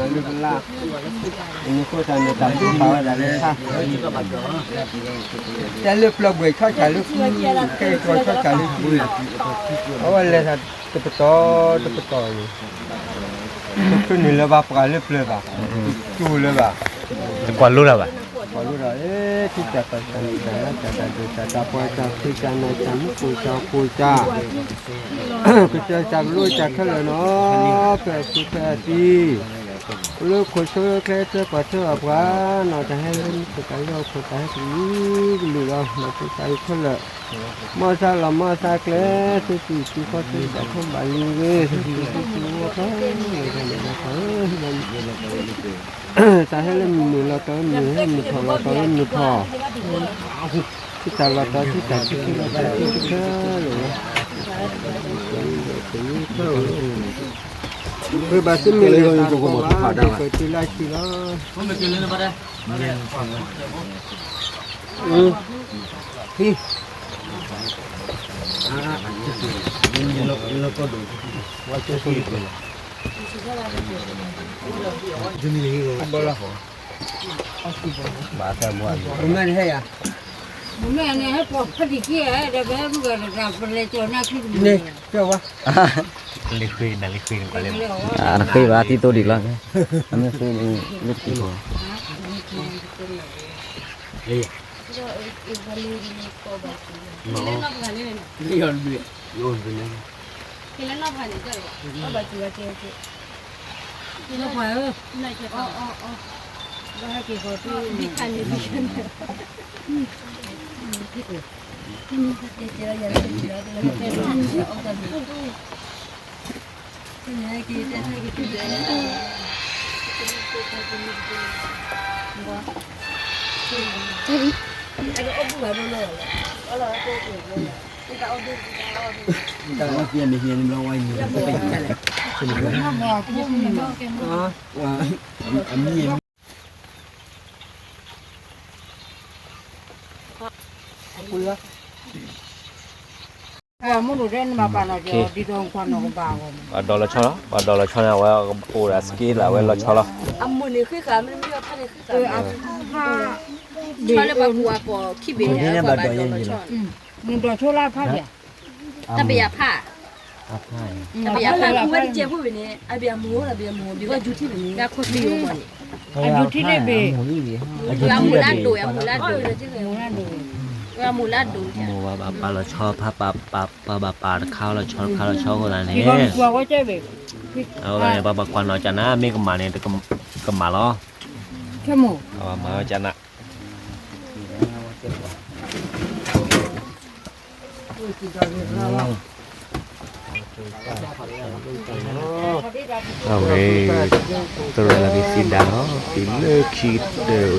အဃိသတးန့ၣ် တၢ်သူၣ်ဖးဝဲဒၣ်လၢဆါ, တဲလၢပျၢၤဘှဲးဆီဆၣ်လၢခံ, ခဲအံၤပှၤဆီဆၣ်လၢခံ, အဝဲလဲၤတပတီၢ်တပတီၢ်န့ၣ် တချုးန့ၣ်လၢၤဘၣ်ပှၤလၢပျၢၤဘၣ်, တကၠိလၢၤဘၣ်, တကွၢ်လိတၢ်ဘၣ်, ကွၢ်လိဒီး ထံၣ်တၢ်ပှၤတၢ်မုၢ်တၢ်လၢ်တၢ်တၢ်ဒိၣ်တၢ်တၢ်ပှဲၤတၢ်ဖံးတၢ်နၢ်တၢ်မူခိၣ်တၢ်ဃိၣ်တၢ်, ကစၢ်တၢ်ကလိတၢ်ခဲလၢာ်နီၤ, ဖဲအသူဖဲအသံ, လၢခိၣ်ဆိလၢကျဲထၢပှၤထၢအပှၤနီၤ, တၢ်ဟဲလၢမူခိၣ်တၢ်လၢဟီၣ်ခိၣ်တၢ်ဟဲကလုာ်ကလုာ်လီၤ, မၤဖိသၣ်အံၤခဲလၢာ်, မီၢ်သးလီၤမီၢ်သးကျဲ, သုသူၣ်ဆူၣ်ခီၣ်ဆူၣ်တၢ်ထီၣ်ဘၣ်လံဂ့ၤ, သုသူၣ်ဆူၣ်ခီၣ်ဆူၣ်တၢ်ထီၣ်ဘၣ်လံဂ့ၤ, တၢ်ဟဲလၢမုၢ်နုာ်လီၤတီၤလၢမုၢ်နုာ်, မုၢ်ထီၣ်လီၤတီၤလၢမုၢ်ထီၣ်, ထံတၢ်လီၤတီၤထံတၢ်ထံခံလီၤတီၤထံတခါလီၤ, ပှၤဘၣ်သ့ၣ်မုၢ်နုာ်တၢ်ထီၣ်ဘၣ်, ပှၤတုၤလၢဆံလီၤ, ဘၣ်တၢ်ဘှါ, ဘၣ်မ့ၢ်န့ၣ်ဟဲယၤ, ဘၣ်မ့ၢ်န့ၣ်ဟဲပိာ်ဖးဒံးက့, ဒီးပဟဲမုၢ်ဂၤတဂၤ ပလဲၤကၠီၤနၢ်ချံတမံၤန့ၣ်, ကၠီၤဝါ, နဃ့ဘၣ်တံၤသိဒံးလီၤ, အမ့ၢ်ဃ့လၢတံၤဖိ, ပှၤဒိးလီၤဆီလီၤ, ပှၤဒိးလီၤဆီန့ၣ် အဝဲအိၣ်ဒီး skill လၢအဝဲလီၤဆီလီၤ, အမုၢ်န့ၣ်ဃ့ဃာ်မ့ၢ်မ့ၢ်ဖးန့ၣ်ဃ့ဃာ်, ဆီလၢပှၤကူၣ်ပှၤကီၢ်ခံဘ့ၣ်န့ၣ် ပှၤဒိးလီၤဆီ, မုၢ်ဒီးဆိလၢဖးဘၣ်, တၢ်ပယၤဖး, တၢ်ပယၤဖး, ဝဲတကဲဖိဘ့ၣ်န့ၣ် အဘၣ်မူ တၢ်ပယၤမူ ဘၣ်ယူၤထံဘ့ၣ်န့ၣ်, ယူၤထံန့ၣ်ဘ့ၣ်, အမူၤလၢဒိၣ်, အမူၤလၢဒိၣ်, အမူၤလၢဒိၣ်, မိၢ်ဘၣ်ပာ်လီၤဆီဖး, ပာ်ဘၣ်ပာ်တခါလီၤဆီတခါလီၤဆီအဃိသတးန့ၣ်, အဝဲန့ၣ် ပှၤဘၣ်ကွၢ်နီၣ်ကနၣ် မ့ၢ်ကမၣ်န့ၣ် ကမၣ်လီၤ, ပှၤဘၣ်မၤဝဲကနၣ် အဝဲ တရံးလီၤက့ၤသံဒါလီၤ, သံလၢခံတၢၢ်အိၣ်တ့ၢ်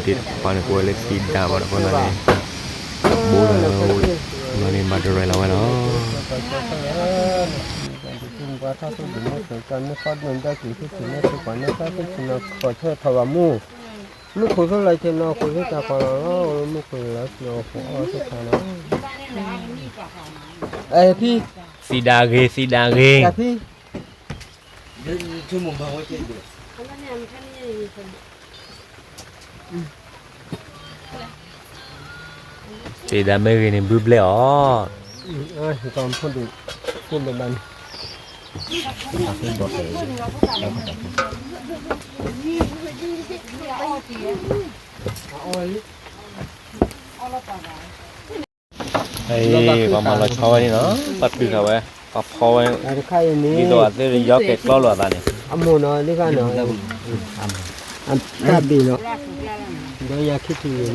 တပှၢ်န့ၣ် ကိးဝဲလၢသံဒါဘၣ်တခီန့ၣ်, ဘိလီၤ, လီၤန့ၣ်ဘၣ်တရံးလီၤဝဲလီၤ. မူခိ�ၣ်သိလၢက့ၤမူခိၣ်သိလၢသ့ၣ်ပှၤန့ၢ်သၢသ့ၣ်ဆူၣ်န့ၢ်သ့ၣ်ပှၤန့ၢ်သၢသ့ၣ်ဆူၣ်န့ၢ်ခိၣ်ဖီၣ်ထၢၣ်ထီၣ်ဝဲမူ, မူခိၣ်သိလၢက့ၤ, သံဒါဂ့ၤ သံဒါဂ့ၤ, သံဒါမ့ၢ်ဂ့ၤန့ၣ် ဘုဘျဲၣ်အီၤ ပှၤမၤလီၤဆီဝဲန့ၣ်နီၤ, ပှၤတုၤဃာ်ဝဲ, ပှၤဖီဝဲ, ဒ်သိးအသ့ၣ်ယီကဲၤကျီလိာ်အသးန့ၣ်, အမိၢ်နီၤ, ဒ်ဃာ်နီၤ, အတၢ်ဘ့ၣ်နီၤ, ဒီးယၤခံထံၣ်န့ၣ်,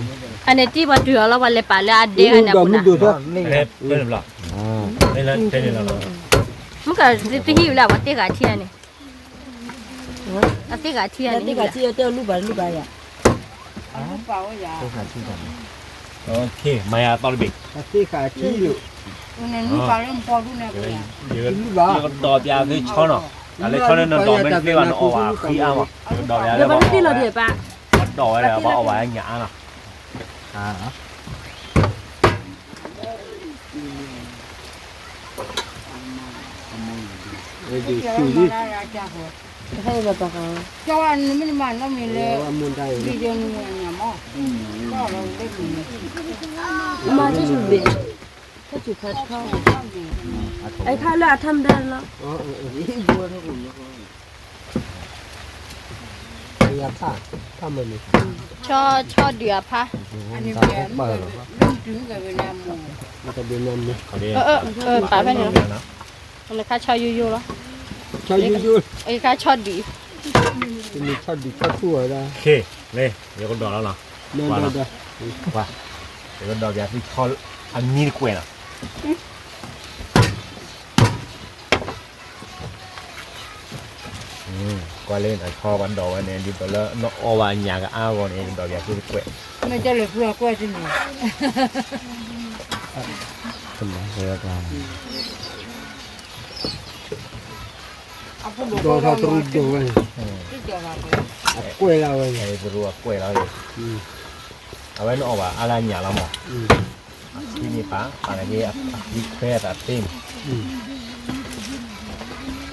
အန့ၣ်တံၢ်ပှၤတုၤအီၤလီၤ, ပှၤလဲၤပာ်လၢအဒဲဂၤန့ၣ်အပူၤနီၤ, မုၢ်ကသံၣ်ဟံၣ်ဝဲလၢ ပှၤသ့ၣ်ဂၤထံၣ်န့ၣ်, အသ့ၣ်ဂၤထံၣ်န့ၣ်, သ့ၣ်ဂၤထံၣ်တဲလူၤဘၣ်လူၤဘၣ်ယၤ, အလူၤပာ်ဝဲယၤ, သ့ၣ်ဂၤထံၣ်တၢ်န့ၣ်, မၤယၤသီတဘ့ၣ်, ယကဒီးပျးသုဆီနီၤ, တၢ်လၢဆီန့ၣ်နဒီးမ့ၢ်တသ့ဘၣ် နအီၣ်ဘၣ်ဃံအါမး, ယကဒီးပျးလၢပှၤအီၣ်ဝဲညၣ်အါနီၤ. မၤတၢ်ဆူၣ်ဘ့ၣ်, တၢ်ဆူၣ်ခါထီ, အခါလၢအထါမတၤလီၤ. ဆီဒုးအဖါ, နခါဆီယိယိလီၤ, အခါဆီဒုး, လၢ ယကဒီးလီၤနီၤ, ယကဒီးပျးသုဆီအမံတကွဲးနီၤ. ကွၢ်လၢ ဆီပှၤဒီးဝဲန့ၣ် ဒ်သိးလၢနအီၣ်ဘၣ်ညၣ်ကအါအဂီၢ်န့ၣ် ယကဒီးပျးသုတကွဲး, ဒီးထီၣ်တရူးဒိၣ်ဝဲ, အကွဲးလီၤဝဲ, တရူးအကွဲးလီၤ, အဝဲနအီၣ်ဘၣ်အါလၢညၣ်လီၤမး, အခံန့ၣ်ပာ် ပာ်လၢက့အခံခွဲအသးသ့န့ၣ်, ဖဲန့ၣ်ဘဲလီၤ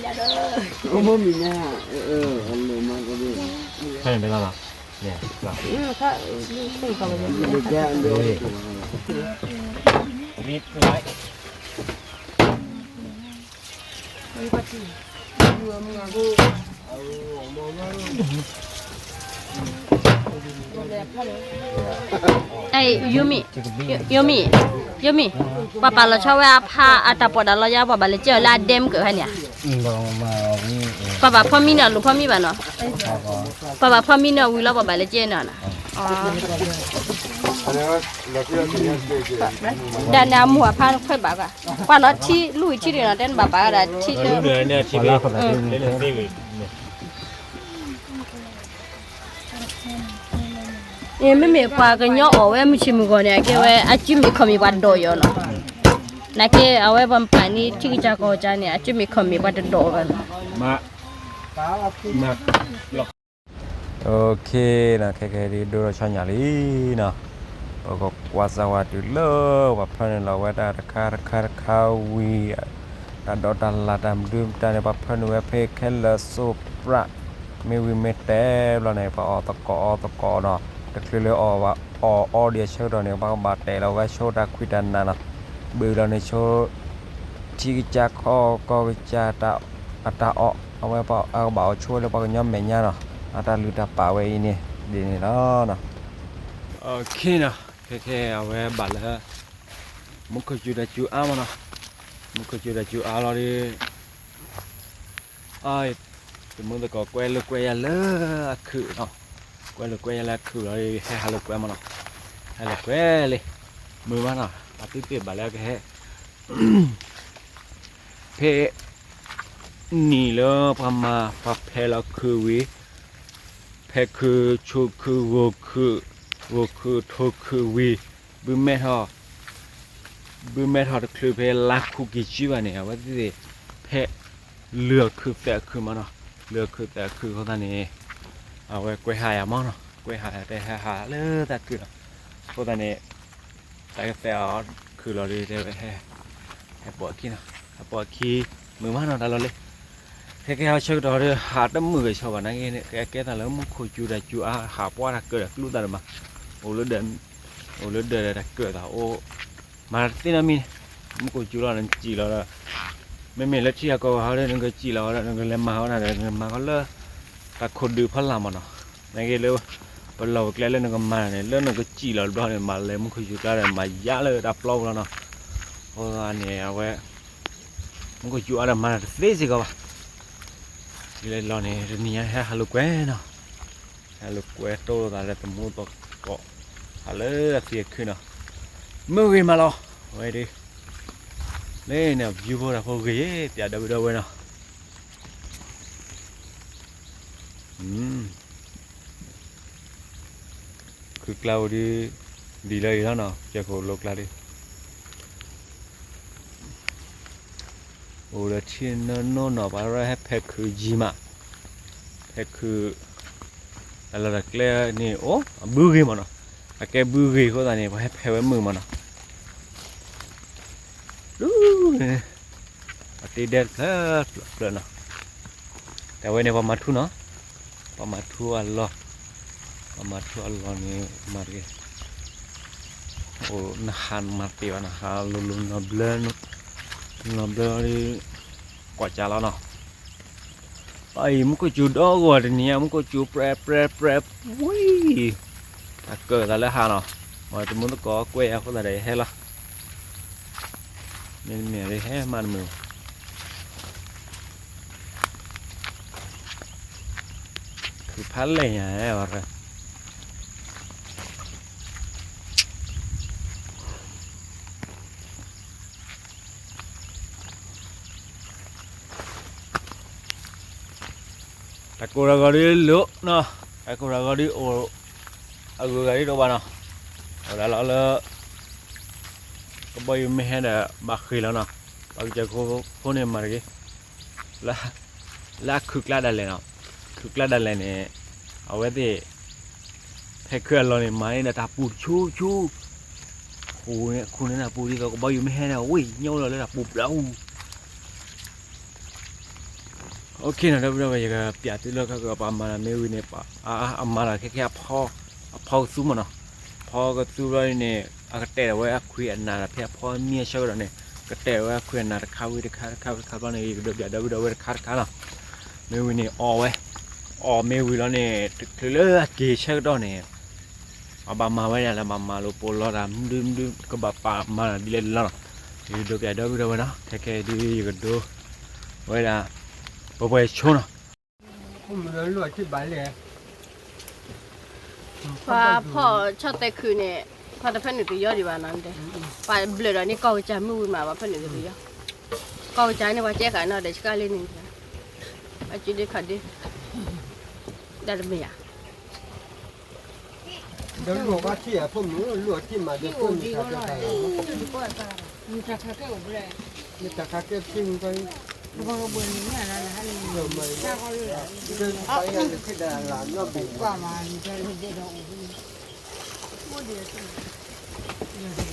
နီၤ, ယိမ့ၢ်, ယိမ့ၢ်, ယိမ့ၢ်, ပှၤပာ်လီၤဆီဝဲအဖါအတၢ်ပီးတၢ်လီယါ ပှၤဘၣ်လဲၤကဲအီၤလၢအဒဲမုၢ်ကၢၢ်ဖဲန့ၣ်ဧါ, ပှၤဘၣ်ဖီမံန့ၣ် အလိၣ်ဖီမံဘၣ်နီၤ, ပှၤဘၣ်ဖီမံန့ၣ်အဝံၤလီၤ ပှၤဘၣ်လဲၤကဲန့ၣ်နီၤ, ဒၣ်န့ၣ်အမိၢ်အဖါခွဲးဘၣ်ကွၢ်, ပှၤနီၤထံလူၢ်ထံဒံးနီၤ တဲနဘၣ်ပာ်ဝဲဒၣ်ထံလၢ မ့မ့ၢ်ပှၤကညီအီၣ်ဝဲမုၢ်ဆ့ၣ်မုၢ်ဂီၤန့ၣ် အကဲဝဲအစုမ့ၢ်ခီၣ်မ့ၢ်ပှၤဒိးယီၤနီၤ, နာ်က့အဝဲပှၤပာ်န့ၢ်ထံကစၢ်ကီၢ်ကစၢ်န့ၣ် အစုမ့ၢ်ခီၣ်မ့ၢ်ပှၤတဒိးဘၣ်နီၤ, ခဲခဲဒ်ဒိၣ်ထီၣ်ဆီညၣ်လံနီၤ, ပကကွၢ်စၢ်ဝဲတုၤလၢ ပှၤဖၢနုာ်လီၤဝဲတၢ်တခါတခါတခါဝံၤ တၢ်ဒိးတၢ်လၢ်တၢ်မနုၤမတၤန့ၣ် ပှၤဖၢနုာ်ဝဲဖဲခဲလၢာ်စိးပြး, မ့ၢ်ဝံၤမ့ၢ်တဲဘျီန့ၣ် ပှၤအီၣ်သကိးအီသကိးနီၤ, တချုးလၢအီၣ်အီဒံးအဆၢကတီၢ်န့ၣ် ပှၤကဘၣ်တဲလီၤဝဲဆိတၢ်ခွံတၢ်နးနီၤ, ဘုးလီၤန့ၣ်ဆိ ထံကစၢ်ခီကီၢ်ကစၢ် အတၢ်အီၣ် အဝဲပှၤအကဘၣ်အီၣ်ဆိဝဲလၢပှၤကညီမဲာ်ညါနီၤ, အတၢ်လုၢ်တၢ်ပာ်ဝဲအံၤန့ၣ် ဒ်န့ၣ်လီၤ. ခဲခဲအဝဲဘၣ်လၢ မူခိၣ်စူၤတၢ်စူၤအါမးနီၤ, မူခိၣ်စူၤတၢ်စူၤအါလီၤဒီး တမုၢ်သကိးကွဲလိာ်ကွဲယါလၢအခုၣ်နီၤ, ကွဲလိာ်ကွဲယါလၢအခုၣ်လီၤဒီး ဟဲဟးလိာ်ကွဲမးနီၤ, ဟဲလိာ်ကွဲလံ, မုာ်မးနီၤ, အသုသ့ၣ်ဘၣ်လၢကဟဲ ဖဲနံၣ်လၢပှၤမၤပှၤဖဲးလီၤခုၣ်ဝံၤ, ဖဲးခုၣ် ဆိးခုၣ် ဂီၤခုၣ်, ဂီၤခုၣ် ထိးခုၣ်ဝံၤ, ဘုမဲထီၣ်, ဘုမဲထီၣ်တချုးဖဲလါခူးက့ၤကံဘၣ်န့ၣ် အဝဲသ့ၣ်ဖဲး လုၢ်အခုၣ်သဲးအခုၣ်မးနီၤ, လုၢ်အခုၣ်သဲးအခုၣ်အဃိသတးန့ၣ် အဝဲကွဲးဟးယၤမးနီၤ, ကွဲးဟးယၤတဲဟဲဟးလၢသးခုၣ်နီၤ, အဃိသတးန့ၣ် တၢ်ကသဲးအီၤခုၣ်လီၤဒီးတဲဝဲ ဟဲပိာ်အခံနီၤ, ဟဲပိာ်အခံ, မုာ်မးနီၤတၢ်လီၤလံ. ခဲကဲဟီဆၢကတီၢ်ဒီး ဟးတမုာ်ဂ့ၤဆီဘၣ်နာ်က့န့ၣ် ကဲကဲသးလၢမူခိၣ်စူၤတၢ်စူၤအါ ဟးပှၢ်တၢ်ကၢၣ်တၢ်ကျူသးတမး, အိၣ်လၢဒၢး, အိၣ်လၢဒၢးဒီးတၢ်ကၢၣ်သးအိၣ်, မၤတသ့နီတမံၤန့ၣ်, မူခိၣ်စူၤလီၤနစံၣ်လီၤဒီး မ့မ့ၢ်လၢထံဂၤကီၢ်ဂၤဟီဒီး နကစံၣ်လီၤဝဲဒီး နကလဲၤမၤဝဲဒၣ်ဒီး နကမၤခီလၢ တၢ်ခိၣ်ဒုးဖီလာ်မးနီၤ, နာ်က့လၢ ပလီၢ်ပကျဲလၢနကမၤန့ၣ် လၢနကစံၣ်လီၤတဘျီန့ၣ် မၤလဲၤမူခိၣ်စူၤကျါဒီး မၤယါလၢတၢ်ပျီပူၤလီၤနီၤ, အဃိသတးန့ၣ် အဝဲ မူခိၣ်စူၤအါဒီးမၤတၢ်တသ့စ့ၢ်ကီးဘၣ်, ယလဲၤလီၤန့ၣ် တနံၤညါဟဲဟးလိာ်ကွဲနီၤ, ဟဲလိာ်ကွဲတိၢ်လိာ်သးလၢသမူသကိး, ဟးလၢအသံအခုၣ်နီၤ, မုၢ်ဂ့ၤမးလီၤ, အဝဲဒၣ်, လၢန့ၣ် view ဖိတၢ်ဖိဂ့ၤ ပျးဒီပုၢ်ဒီဝဲၢ်နီၤ. အ ခုၣ်ကျါအိၣ်ဒီး ဒ်လၢအံၤလီၤနီၤ ကဲခိၣ်လိကျါဒီး အိၣ်ဒီးထံနီၢ်နီၢ်နီၤ ပှၤဟဲဖဲးခုၣ်ယံၤမး, ဖဲးခုၣ် အလီၢ်တၢ်ကျဲန့ၣ် အိၣ်အဘုဂ့ၤမးနီၤ, အကဲဘုဂ့ၤအဃိသတးန့ၣ် ပှၤဟဲဖဲးဝဲမုာ်မးနီၤ, ဒူန့ၣ် အတ့ဒဲတဖျၢၣ်ဖျၢၣ်နီၤ, တၢ်ဝဲန့ၣ်ပှၤမၤထူနီၤ, ပှၤမၤထူအလီၢ်, ပှၤမၤထူအလီၢ်န့ၣ် မၤတက့ၢ်, အိၣ်နဟးမၤတ့ၢ်ဘၣ် နဟးလိၤလိၤနီၤဘျၢ, နီၤဘျၢဒီး ကွၢ်ကၢလီၤနီၤ, အအံၤမူခိၣ်စူၤဒီဂီၢ်တနံၤညါ မူခိၣ်စူၤပြဲပြဲပြဲ ဝံၤ အကၢၣ်သးလၢဟးနီၤ, မ့ၢ်တမူသကိးကွဲးယၤအဃိသတးဒီးယဟဲလီၤ, မ့တမ့ၢ်ဒီးဟဲမၤတမုာ်ဘၣ်, ခုၣ်ဖးလဲၢ်ညါဝဲ တၢ်ကိၢ်တၢ်ဂီၤဒ်လိၤနီၤ, တၢ်ကိၢ်တၢ်ဂီၤဒ်အိၣ် အဂုၤအဂၤဒ်တအိၣ်ဘၣ်နီၤ, အိၣ်ဒၣ်လီၤလၢ ကဘီယူၤမ့ၢ်ဟဲဒီးဘၣ်ဃ့ၢ်လီၤနီၤ, ပှၤကစၢ်ဖိန့ၣ်မၤတဂ့ၤ, လၢ လၢအခုၣ်ကျါဒၣ်လဲာ်နီၤ, ခုၣ်ကျါဒၣ်လဲာ်န့ၣ် အဝဲသ့ၣ် ဖဲခုၣ်အလီၢ်န့ၣ် မၤန့ၢ်ဒီးတၢ်ပူၤတဆူဆူ, ခူၣ်န့ၣ် ခူၣ်န့ၢ်တၢ်ပူၤဒ်သိးကဘီယူၤမ့ၢ်ဟဲန့ၣ် ဝ့ၢ်ညိလီၤလၢတၢ်ပူၤဘျီအူ OKနီၤ ဒီပုၢ်ဒီဝဲၢ် ယကပျးသုလၢခဲကပၤမၤတၢ်မ့ၢ်ဝံၤန့ၣ် အမၤတၢ်ခဲခဲအဖီ, အဖီကသူမးနီၤ, အဖီကသူဘျီန့ၣ် အကတဲာ်ဝဲအခွံအနၢ်ဒီးဖဲအဖီမံအဆၢကတီၢ်န့ၣ် ကတဲာ်ဝဲအခွံအနၢ်တခါဝံၤတခါ တခါဝံၤတခါဘျီန့ၣ် ယကဒုးပျးဒီပုၢ်ဒီဝဲၢ်တခါတခါနီၤ, မ့ၢ်ဝံၤန့ၣ်အီၣ်ဝဲ, အီၣ်မ့ၢ်ဝံၤလီၤန့ၣ် တချုးလၢအက့ၤဆၢကတီၢ်န့ၣ် အဘၣ်မၤဝဲဒၣ်လၢဘၣ်မၤလိာ်ပိာ်လီၤတၢ် မဒုမဒု ကဘၣ်ပာ်မၤတၢ်ဒ်လဲၣ်ဒ်လဲၣ်နီၤ, ယကဒုးပျးဒီပုၢ်ဒီဝဲၢ်နီၤ, ခဲခဲဒ်ယကဒိ ဝဲဒၣ် ပှဲၤပှဲၤဆိနီၤ, ပှၤဖီၣ်ဆီၣ်သဲးခုၣ်န့ၣ် ပှၤတဖဲနုာ်တယီဒံးဘၣ်နီၤ, ပှၤဘျၢၣ်ဒီးန့ၣ်ကီၢ်ကစၢ်မ့ၢ်ဝံၤမး ပှၤဖဲနုာ်တယီ, ကီၢ်ကစၢ်န့ၣ် ပှၤကဲဃာ်နီၤဒီးဆှါလံန့ၣ်, အစုဒ့ခီၣ်ဒ့, တၢ်တမ့ၢ်ဧါ ဒီးလူၢ်အီၣ်ဘၣ်ထံၣ်အဖိမုၣ် လူၢ်အီၣ်ထံၣ်မးဒီးဖိမုၣ်တၢ်တၢ်တၢ်, မတၢ်ခါကဲအိၣ်ဘျဲၣ်, မတၢ်ခါကဲထံမူကီၢ်, ကယဲၢ်မ့ၢ်တၢ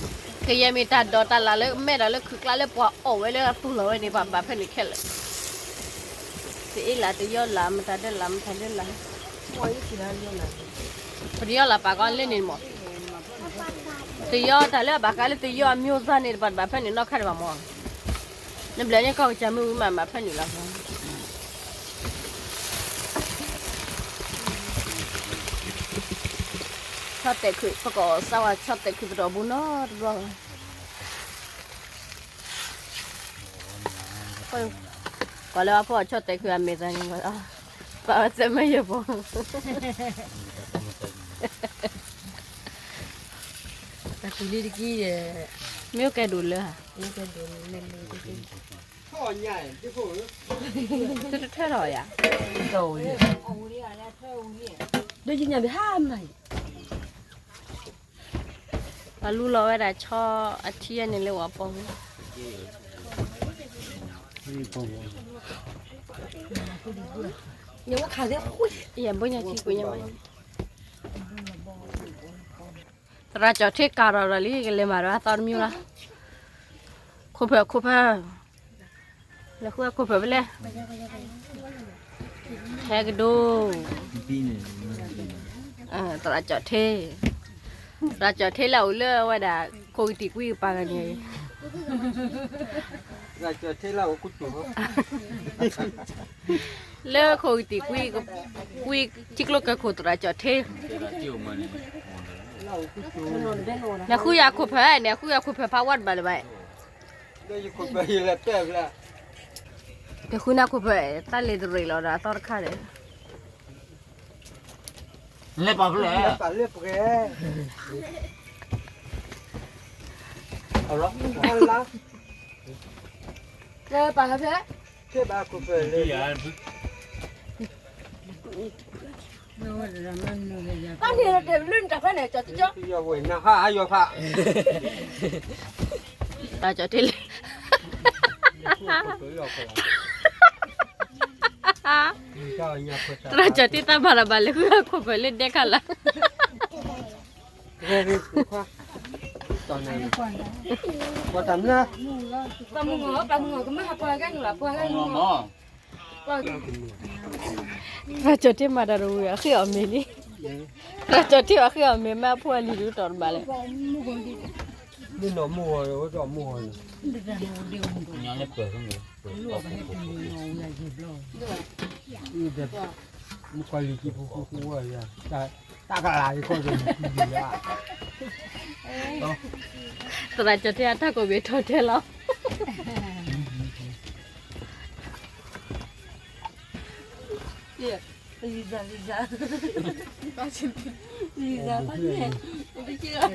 ်ဒိးတၢ်လၢ်လၢ ကယဲၢ်မ့ၢ်တၢ်ဒိးတၢ်လၢ်လၢမဲာ်ဒီးလၢခုၣ်ကျါလၢပှၤအီၣ်ဝဲလၢအသူၣ်လီၤဝဲန့ၣ် ပှၤဘၣ်ဖဲန့ၣ်ခဲလၢာ်, တအ့ၣ်လၢတယီၢ်လၢ် မတၤဒၢလၢ် မတၤဒၢလၢ်, ပတယီၢ်လၢ်ပာ်ကီးလၢန့ၣ်မး, တယီၢ်တၢ်လၢအဘၣ်ဃးလၢတယီၢ်အမံၤသၣ်န့ၣ် တဘၣ်တဘၣ်ဖဲန့ၣ်နီတခါဒံးဘၣ်မး, နဘျၢၣ်န့ၣ်ကီၢ်ကစၢ်မ့ၢ်ဝံၤမး မၤဖဲန့ၣ်လီၤ. ဆီၣ်တဲာ်ခုၣ် ပကိးစၢ်ဝဲဆီၣ်တဲာ်ခုၣ်သရိာ်ပူၤနီတဘျီ, ကွၢ်လၢအဖီၣ်ဆီၣ်တဲာ်ခုၣ်အမဲာ်သၣ်န့ၣ်, ပာ်ဝဲသဲမ့ၢ်ယဲၢ်ဖိ, တၢ်ကူလံတကံၢ်, မ့ၢ်ကဲဒိၣ်လၢဧါ, မ့ၢ်ကဲဒိၣ်လၢ, တထၢထီၣ်ယၤ, ဒီးယညၣ်ဘၣ်ဟါမၢ်, ပှၤလူလီၤဝဲဒၣ်ဆီအထံန့ၣ်လၢဝဲပီၢ်, ယဘိညါထံကွံာ်ညါမး, သရၣ်ကၠီၣ်ထ့ကၤထီၣ်ဒီးလံ ကလဲၤမၤဒီးအသီတမံၤလီၤ, ခိၣ်ဖၢၣ်ခိၣ်ဖၢၣ်, လဲၤဃုအခိၣ်ဖၢၣ်ဖဲလဲၣ်, ဟဲကဒိ, သရၣ်ကၠီၣ်ထ့, သရၣ်ကၠီၣ်ထ့လၢအအိၣ်လၢဝဲဒၣ် ခိၣ်ကတံာ်ကွံကပၤဂၤန့ၣ်, လၢခိၣ်ကတံာ်ကွံ, ကွံထံကျိကဲခိၣ်သရၣ်ကၠီၣ်ထ့, နဃုယၤခိၣ်ဖၢၣ်န့ၣ် ဃုယၤခိၣ်ဖၢၣ်ဖးဝါတဘၣ်လၢၤဘၣ်, နဃုနၤခိၣ်ဖၢၣ် တၢ်လဲၤတရံးလီၤဒီးအသီတခါဒီး, လဲၤပာ်ဖဲလဲၣ်, လဲၤပာ်လၢပှဲၤ, အလီၤ, လဲၤပာ်ဖဲ, ဖဲဘၣ်ခိၣ်ဖၢၣ်လဲၤ, တၢ်န့ၣ်လီၤတဲာ်လၢနတၢ်ဖဲန့ၣ် ကၠီကၠီ နဟါအယီၤဖး တၢ်ကၠီထံလံ သရၣ်ကၠီထံသးဘၣ်လီၤဘၣ်လၢဃုအခိၣ်ဖၢၣ်လၢဒဲခါလၢ ပှၤတၢ်မနုၤ ပှၤမုၢ်ဂီၤ ပှၤမုၢ်ဂီၤကမၢဟးပှၤဂၤန့ၣ်ဘၣ် ပှၤဂၤန့ၣ်မၢ် သရၣ်ကၠီထံမၤတၢ်တဝံၤ အဃ့အီၣ်မ့ၤလံ သရၣ်ကၠီထံအီၣ်ဃ့အီၣ်မ့ၤ မ့ၢ်အဖိအလံၤဒုးတီၢ်တဘၣ်လဲၣ် မ့ၢ်နီၢ်မုၢ်ဂီၤ ဝဲတၢ်မုၢ်ဂီၤန့ၣ် မုၢ်ကီၤလံၤကံဖိဖိဝဲယၤ တၢ်ကလၤယကီၢ်ကမုၢ်ကံလီၤ သရၣ်ကၠီထံအတၢ်ကိးဘ့ၣ်ထီၣ်ထဲလီၤ Liza, Liza. Liza, ပတီၢ်လီၤဝဲ ပၢ်ပတီၢ်လီၤ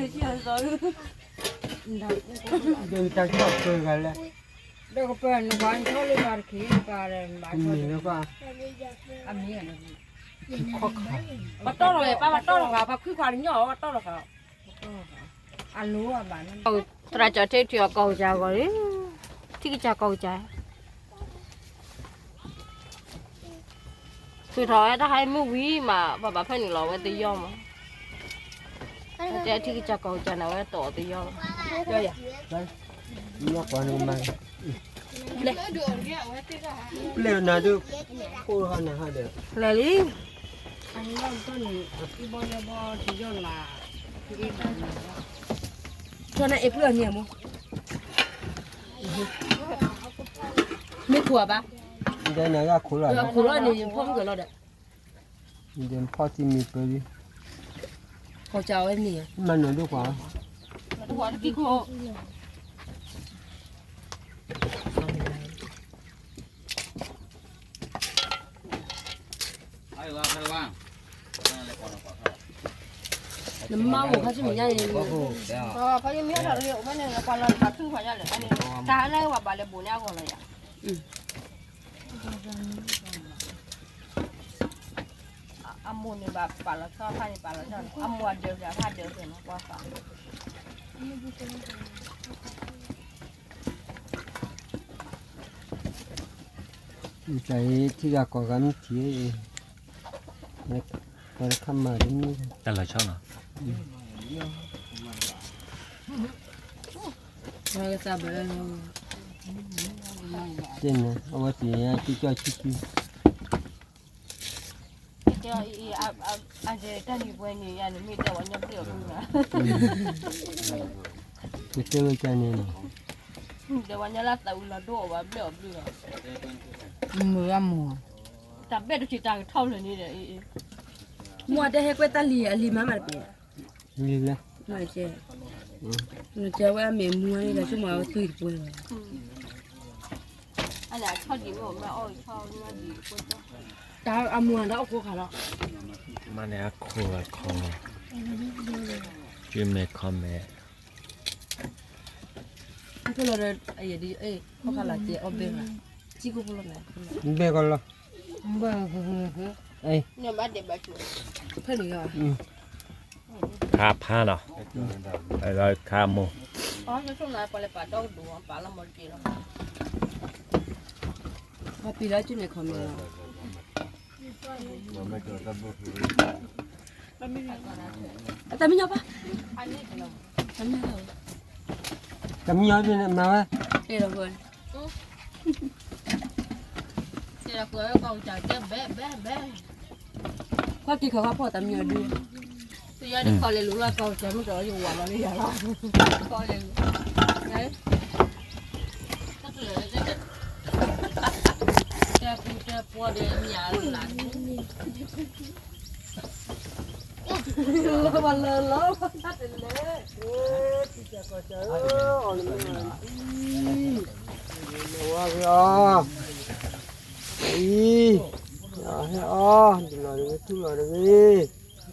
ဝဲ ပှၤခွံခွါတညီ ပှၤတီၢ်လီၤဃာ် သရၣ်ကၠီထံထံအီၤကီၢ်ကစၢ်အဂီၢ်လံ ထံကစၢ်ကီၢ်ကစၢ် ထုးထီၣ်ဝဲတၢ်ဟဲမုၢ်ဝံၤမး ပှၤဘၣ်ဖဲန့ၣ်လီၤဝဲတယီမး တဲထံကစၢ်ကီၢ်ကစၢ်န့ၣ် အဝဲတီၢ်အီၤတယီလီၤ ပျဲနၤဒုး ခိၣ်ဟါနၤဟါဒီး လဲၤလံ ဆီနၢ်အ့ၣ်ပှၢ်န့ၣ်အမိၢ် မ့ၢ်ခိၣ်အဘၣ် ဒီးနၤဂၤခိၣ်လီၤ ခိၣ်လီၤန့ၣ် ယဖီၣ်မုၢ်ကလီၤဒီး ဒီးဖီၣ်တံၢ်မ့ၢ်ပၢၤလံ ဖီၣ်ကၢ်ဝဲန့ၣ် မၤနၢၤဒိၣ်ကွၢ် တဝီတကံၢ်ခိၣ် နမါအိၣ်ခါဆူမဲာ်ညါန့ၣ် ဖဲယမ့ၢ်ဟဲထီၣ်တဂ့ၤ အိၣ်ဖဲန့ၣ် ကွၢ်လီၤတဖၣ်သူဖၣ်ညါလဲၣ် တၢ်ဟဲလၢဝဲဘၣ်လဲၤဘိၣ်န့ၢ်အဂီၢ်လီၤယၤ အမိၢ်န့ၣ်ဘၣ်ပာ်လီၤဆီဖါန့ၣ်ပာ်လီၤဆီန့ၣ် အမိၢ်အဒၢးဖျၢၣ်ဖါဒၢးဖျၢၣ်န့ၣ် ကွၢ်ဖး တၢ်အံၤထံဂၤကီၢ်ဂၤမ့ၢ်ထံၣ်အံၤ ပှၤတခါမၤတမံၤ တၢ်လီၤဆီနီၤ တဲန့ၣ် အဝဲသ့ၣ်ညါကၠီကၠီဆံဆံ တဲအီၤအံၤ အတၢ်နံၤပှဲၤန့ၣ်ယၤန့ၣ် မ့ၢ်တဲဝဲညီဘျၢၣ်အီၤဘျၢၣ် ကတဲဝဲကန့ၣ်နီၤ တဲဝဲညီလၢသးအုးလီၤဒိၣ်အီၤဘၣ်ဘျၢၣ်အီၤဘျၢၣ်လီၤ မုာ်အမိၢ် တၢ်ဘဲၣ်တထံၣ်တၢ်ကထီၣ်ဖျၢၣ်န့ၣ်ဒီး မိၢ်တဲဟဲကွဲတၢ်လံၤအလံၤမၤမးတပ့ၤ လံၤဘျဲ နကဲဝဲအမဲာ်မူန့ၣ်ဒီး ဆိကမိၣ်အဝဲသွံၣ်တပှဲၤဘၣ် တၢ်အမူဒီးအခိၣ်ခါလီၤ မ့ၢ်န့ၣ်အခိၣ်အခီ ကၠူမဲာ်ခီမဲာ် အခိၣ်လီၤဒီး အယဲၢ်ဒ် အခိၣ်ခါလီၤကဲအီၣ်ဘဲၣ်လီၤ ကၠံခိၣ်ဖိလီၤမဲာ် ဘဲၣ်ကီလီၤ ဖဲန့ၣ် ခါဖးနီၤ ခါမိၢ် ပှၤပံၤလၢကၠူမဲာ်ခီမဲာ်လီၤ အတမံၤညီဘၣ် တမံၤညီဘၣ် တမံၤညီဘၣ် တဲလီၤကွၢ် တဲလီၤကွၢ်ဝဲကီၢ်ကစၢ်တဲဘဲဘဲဘဲ ကွၢ်က့ၤခီကွၢ်ဖီၣ်တမံၤအီၤဒုး တယီဒ်ခီလဲၤလူၤလၢကီၢ်ကစၢ်မ့ၢ်တအီၤယဝၤလီၤလၢယၤလီၤ ခီလဲၤလူၤ တၢ်ပူၤတၢ်ပှီၢ်ဒီး မ့ၢ်အလၢ်န့ၣ် လၢလၢလၢ တၢ်တလဲၤ တံၤကၢ်ကီၢ်ကၢ်ဧၢ အီၣ်လၢမ့ၢ်အီၣ်လၢ ဝါဂ့ၤအီၤ အံၤ ဟဲအီၣ် ဒ်လီၤတဂ့ၤ ထူလီၤတဂ့ၤ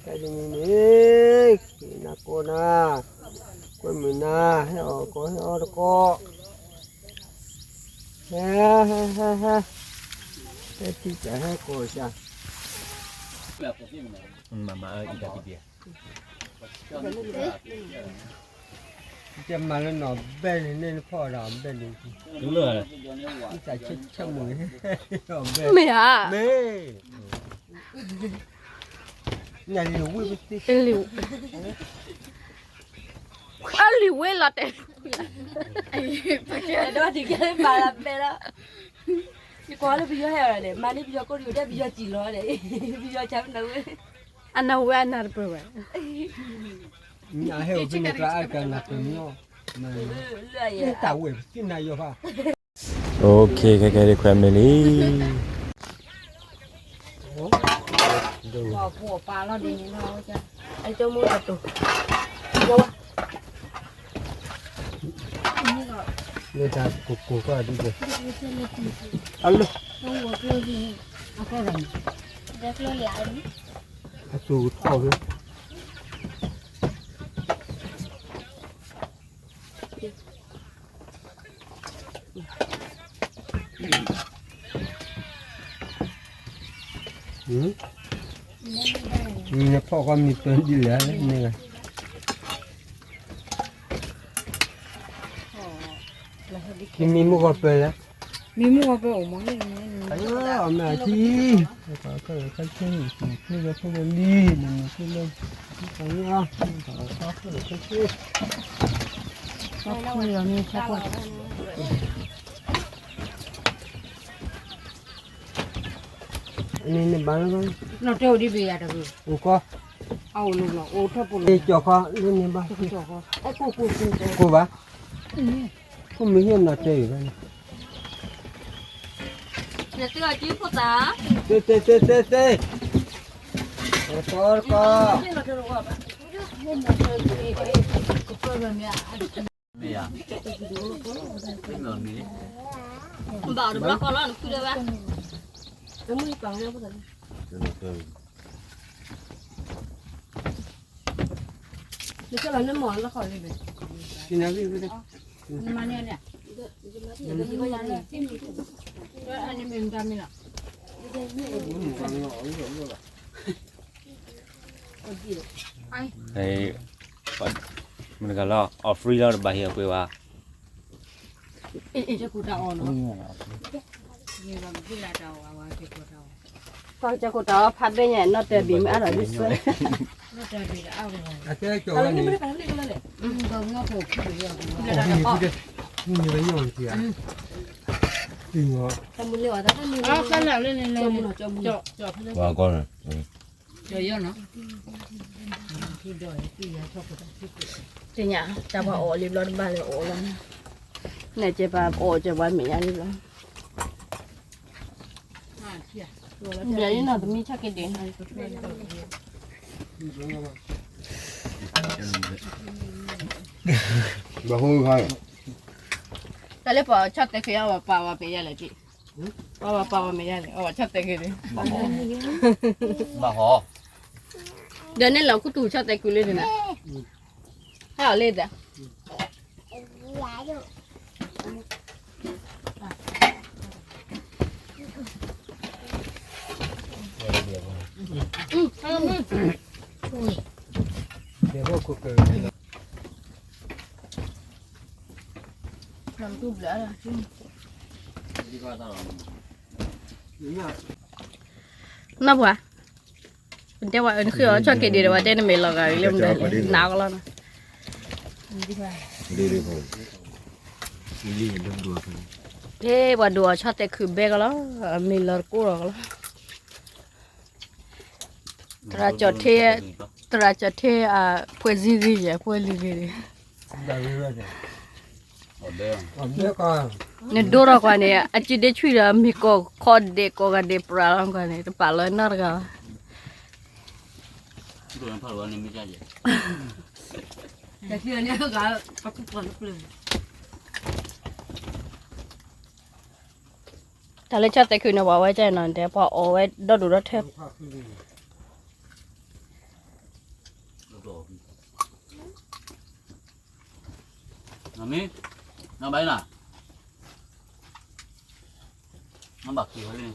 ကဲဒ်မံၤန့ၣ် က့ၤနၤကိးနၤ ကွဲမုာ်နၤ ဟဲအီၣ်တကိး ဟဲအီၣ်တကိး ဟဲ ဟဲ ဟဲ ဟဲ ဟဲထံၣ်တၢ်ဟဲကိးစၢ်, မၤမၤအၢအံၤတၢ်တံၢ်တံၢ်, တမၤလၢနီၢ်ဘဲန့ၣ်န့ၣ် နဖီၣ်ဒီးဘဲန့ၣ်, တၢ်ဆဲးဆဲးမုၢ်န့ၣ်, မ့ၢ်ဧါ, မ့ၢ် အလံၤဝ့လီၤတဲာ်, ဒီးဒ်ကဲမၤလၢဘဲလီၤ, ယကွၢ်လၢပယီၤဟဲအီၤဒီး မၤန့ၢ်ပယီၤကိးဒံးအိၣ်ဒဲး ပယီၤစံၣ်လီၤဒီး ပယီၤဆါနၢ်ဝဲ, အနၢ်ဝဲအနၢ်တပၢၢ်ဘၣ်, အဟဲအိၣ်ဖဲန့ၣ်ကျါအါတၢ်နၢ်ပၢၢ်မ့ၢ်အီၤ, တၢ်ဝဲပသ့ၣ်နၢ်ယီၤဖး, โอเค ခဲခဲဒ်ခွဲးမ့ၢ်လံ လၢတၢ်ကိၢ်ကိၢ်ကီၢ်ဒ်န့ၣ်, အလၢ, အသူၣ်ကထီၣ်ဖဲ နဖီၣ်ဃီမံၤပၢဒ်လဲၣ်န့ၣ်, နမံၤမုၢ်ဃီပၢလဲၣ်, မံၤမုၢ်ဃီပၢအိၣ်မး, အမ့ၢ်အထံ, ခီၣ်ခီၣ်လၢခီၣ်ဆ့, မံၤမုၢ်ဃီပၢလၢလံ, မံၤမုၢ်ဃီပၢလၢ, ခီၣ်ခီၣ်လၢခီၣ်ဆ့, အန့ၣ်န့ၣ်ဘၣ်လၢ, နီၢ်တဲအိၣ်ဒ်ဘ့ၣ်ယၤတဂ့ၤ, အိၣ်ကီ, အအိၣ်လီၤ အိၣ်ထီၣ်ပူၤလီၤ, ကၠီၣ်ခီလၢန့ၣ်ဘၣ်, ကၠီၣ်ခီ, ကိၢ်ဘၣ်, ဖိမုၣ်ဟ့ၣ်နီၢ်တဲအံၤဘၣ်န့ၣ်, နတဲအီၤကၠံဖိသၣ်, တဲတဲတဲတဲတဲ, အသီတကီၢ် မ့ၢ်ယၤ, ဘၣ်တဘျီဃီလီၤ နဖုဒၣ်ဘၣ်, နကလီၤနမီၢ်လၢဃီလံဘၣ်, နမၤန့ၢ်န့ၣ်, မ့ၢ်တဂၤလီၤ အီၣ် free လီၤ တဘၣ်ဟ့ၣ်အကွ့ၢ်ဘၣ်, ကကူတၢ်အီၣ်နီၤ, ကကူတၢ်အီၣ်ဖးဘဲညါ နီၢ်တၢ်ဘံၣ်မ့ၢ်အါထီၣ်ဒ်စွဲ, နီၢ်တၢ်ဘံၣ်အါထီၣ်ဒ်စွဲ, တမုၢ်လၢဝဲသးတၢ်မုၢ်လၢဝဲ, ပှၤကီၢ်န့ၣ်, တညါ တၢ်ပှၤအီၣ်လံဘျီတဘၣ်လၢအီၣ်လီၤ, နဲၣ်ကဲပှၤအီၣ်ကဲပှၤမဲာ်ညါလံဘျီ, ဘျီအံၤနီၢ်သမံဆၣ်က့ၤဒ့ၣ်, ဘၣ်ဟိခါ, တၢ်လၢပှၤဆီၣ်တဲာ်ခုးအီၤ ပှၤပာ်ဝဲမဲာ်ညါလဲၣ်က့ၤ, ပှၤပာ်ဝဲမဲာ်ညါလဲၣ်, အဝဲဆီၣ်တဲာ်ခုးန့ၣ်, ဘၣ်ဟီ, ဒီးန့ၣ်လီၤခူသူၣ်ဆီၣ်တဲာ်ခုးလံန့ၣ်, ဟဲအီၤလံဒီး နီၢ်ပှၤ, ပတဲဝဲအၢနဃ့အီၤဆီၣ်က့ၤဒ့ၣ်ဒီး ပှၤတဲနမ့ၢ်လီၤဂာ်လၢမနုၤလဲၣ် နးကလီၤနီၤ, ဟ့ၣ်ပှၤဒိၣ်အီၤဆီၣ်တဲာ်ခုးဘဲကလီၤ, မ့ၢ်လီၤတကိးလီၤကလီၤ, သရၣ်ကၠီၣ်ထ့, သရၣ်ကၠီၣ်ထ့, အဖှဲးစံဂ့ၤယဲၢ် ဖှဲးလံဂ့ၤန့ၣ်, နဒိထီၣ်ကွၢ်န့ၣ် အစုဒ့ဆွံဒီး မ့ၢ်ကိးခီဒဲးကိးဂၤဒဲးပြးလီၤကွၢ်န့ၣ် တပာ်လီၤနီတဂၤဘၣ်. တၢ်လၢဆီၣ်သဲးခုးန့ၣ် ပှၤဝဲကဲနီၤ တဲပှၤအီၣ်ဝဲဒီဒူၣ်ဒီထၢ နမ့ၢ်, နဘၣ်နၤ, နဘၣ်က့ၤဝဲလၢန့ၣ်,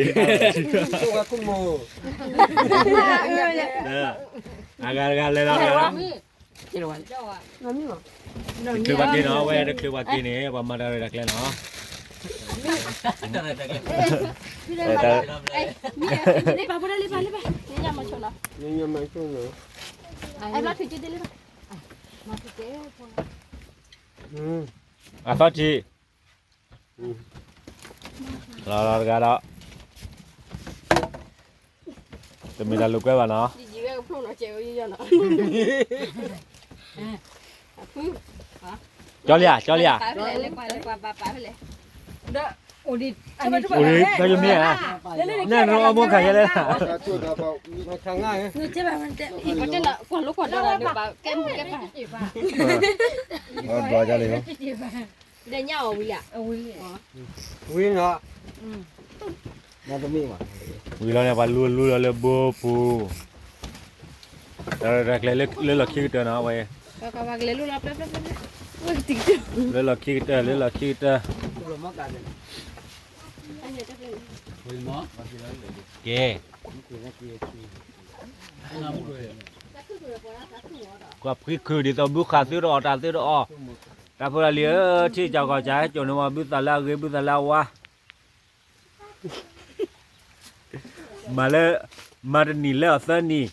အဂၤတဂၤလဲၤလီၤတဂၤလီၤ, တချုးပှၤက့ၤနီၤ, အဝဲတချုးပှၤက့ၤန့ၣ် ပှၤမၤတၢ်ရဲၣ်တၢ်ကျဲၤနီၤ, အသီထံး လီၤလီၤတဂၤဒီး တမ့ၢ်တၢ်လိာ်ကွဲဘၣ်နီၤ, ကၠီလံဧါ, ကၠီလံဧါ, အိၣ်ဒံး တၢ်ယမ့ၢ်ဧါ, နဲၣ်နအီမိၢ်ခါယဲလဲၣ်, ဒွးလံ, ဝံၤလီၤန့ၣ် ပှၤလူလူလီၤလၢဘိပူၤ, တၢ်ရဲၣ်တၢ်ကျဲၤလၢလီၢ်ခံကတၢၢ်နီၤ, ဝဲ လၢလီၢ်ခံကတၢၢ် လၢလီၢ်ခံကတၢၢ်, ကဲ ကွၢ်ဖှံခုၣ်ဒ်သိးဘုဃာ်သုတအီၣ်တၢ်သုတအီၣ်, တၢ်ဖိတၢ်လံၤဧၢ, ထံၣ်ကၠီကီၢ်ကၠီ ကၠိၣ်န့ၢ်ဝဲဘုသးလၢအဂ့ၤ ဘုသးလၢအဝါ မၤလၢ မၤတနံၣ်လၢအသၢနံၣ်,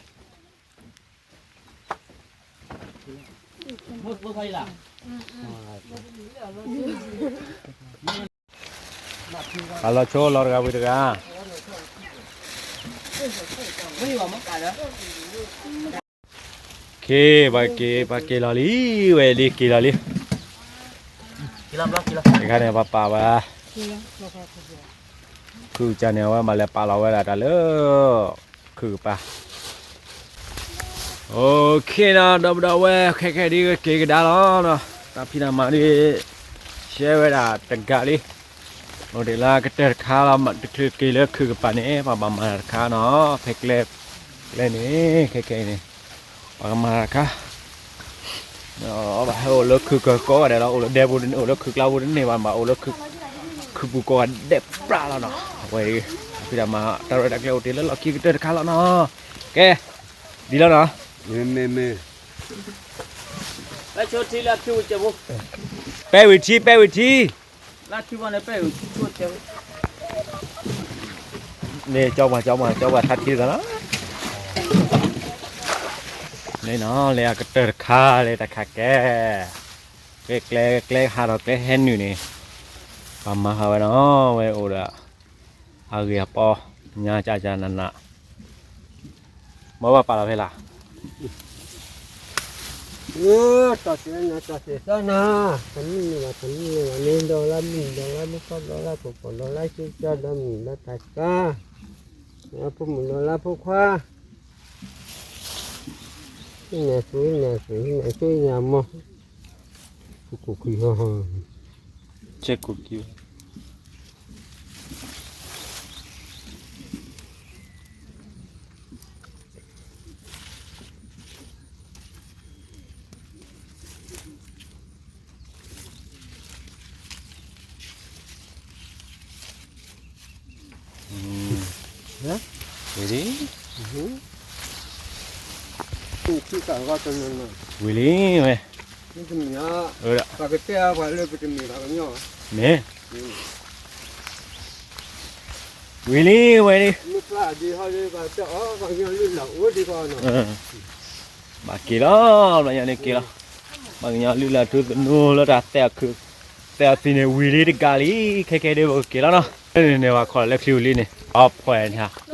အလီၤဆိလီၤတဂၤဝံၤတဂၤ, ခ့ ပှၤက့ၤ ပှၤက့ၤလီၤလံ, ဝဲလံက့ၤလီၤလံ, တခါန့ၣ် ပှၤပာ်ဝဲ ခုၣ်ကၢ်န့ၣ် အဝဲမၤလဲၤပာ်လီၤဝဲဒၣ်တၢ်လၢ ခုၣ်ကပၤ, အိၣ်ခ့နီၤ, ဒီပုၢ်ဒီဝဲၢ် ခဲခဲဒ်က့ၤကဒါလီၤနီၤ, တၢ်ဖံးတၢ်မၤဒ် ရှဲဝဲဒၣ်တဂၤလံ, အိၣ်ဒံးလၢကတၢၢ်တခါလီၤ, တချုးက့ၤလၢခုၣ်ကပၤန့ၣ် ပှၤဘၣ်မၤတၢ်တခါနီၤ, ဖဲကျဲ ကျဲန့ၣ် ခဲခဲအံၤန့ၣ် ပှၤကမၤတၢ်တခါ ဘၣ်ဟဲအိၣ်လၢခုၣ်ကကိးဂၤဒဲးလီၤ, အိၣ်လၢဒဲပူၤ အိၣ်လၢခုၣ်ကျါပူၤတန့ၢ်ဘၣ်, ဘၣ်အိၣ်လၢ ခုၣ်ပူၤကိးဂၤဒဲးပြးလီၤနီၤ, အဝဲအံၤ ဖံးတၢ်မၤတၢ်ရဲၣ်တၢ်ကျဲၤအိၣ်တ့ၢ်လၢလီၢ်ခံကတၢၢ်တခါလီၤနီၤ. ကဲ, ဒ်လီၤနီၤ. မ့ၢ်မ့ၢ်မ့ၢ်, ပဲဝံၤထံ ပဲဝံၤထံ, န့ၣ် ကၠီပှၤ ကၠီပှၤ ကၠီပှၤထါထံသးနီၤ. န့ၣ်နီၤ လဲၤအကတၢၢ်တခါ လဲၤတၢ်ခါကဲ, ကျဲ ကျဲ ကျဲဟးထီၣ်ကျဲဟဲနုာ်န့ၣ်, ပှၤမၤဟးဝဲနီၤ ဝဲအိၣ်ဒီး အဂ့ၢ်အပီ ညါကၢ်ကၢ်နးနး, မ့ၢ်ဘၣ်ပာ်လီၤဖဲလၢ်, တၢ်စဲးနၤ တၢ်စဲးသးနၤ, တမုၢ်န့ၣ်ဘၣ် တမုၢ်န့ၣ်ဘၣ် မ့ၢ်ဒီးလါမုၢ်ဒီးလါမုၢ်ခီဒီးလါကိၢ်ကိၢ်ဒီးလါဆူကၢ်ဒီးမုၢ်ဒီးတၢ်ကၢ်, လါဖိမုၣ်ဒီးလါဖိခွါ, ဟံးန့ၢ်သူ ဟံးန့ၢ်သူ ဟံးန့ၢ်သူ ဟံးန့ၢ်မိၢ်, ခိၣ်ခိၣ်ခံဟီဟီ, ဆဲးခိၣ်ခံ ဝံၤလံ, ဝံၤလံဝဲ, မ့ၢ်, ဝံၤလံဝဲလံ, ဘၣ်က့ၤလီၤ, ဘျီညါန့ၣ်က့ၤလီၤ, ဘျီညါလၢလၢထူသနူလၢတၢ်သဲးအီၤခုး, သဲးအီၤသံန့ၣ် ဝံၤလံတကးလံ, ခဲကဲဒ်ပကက့ၤလီၤနီၤ, န့ၣ်န့ၣ် ပှၤခီလီၤလၢချံဝံၤလံန့ၣ်, အီဖှဲးန့ၣ်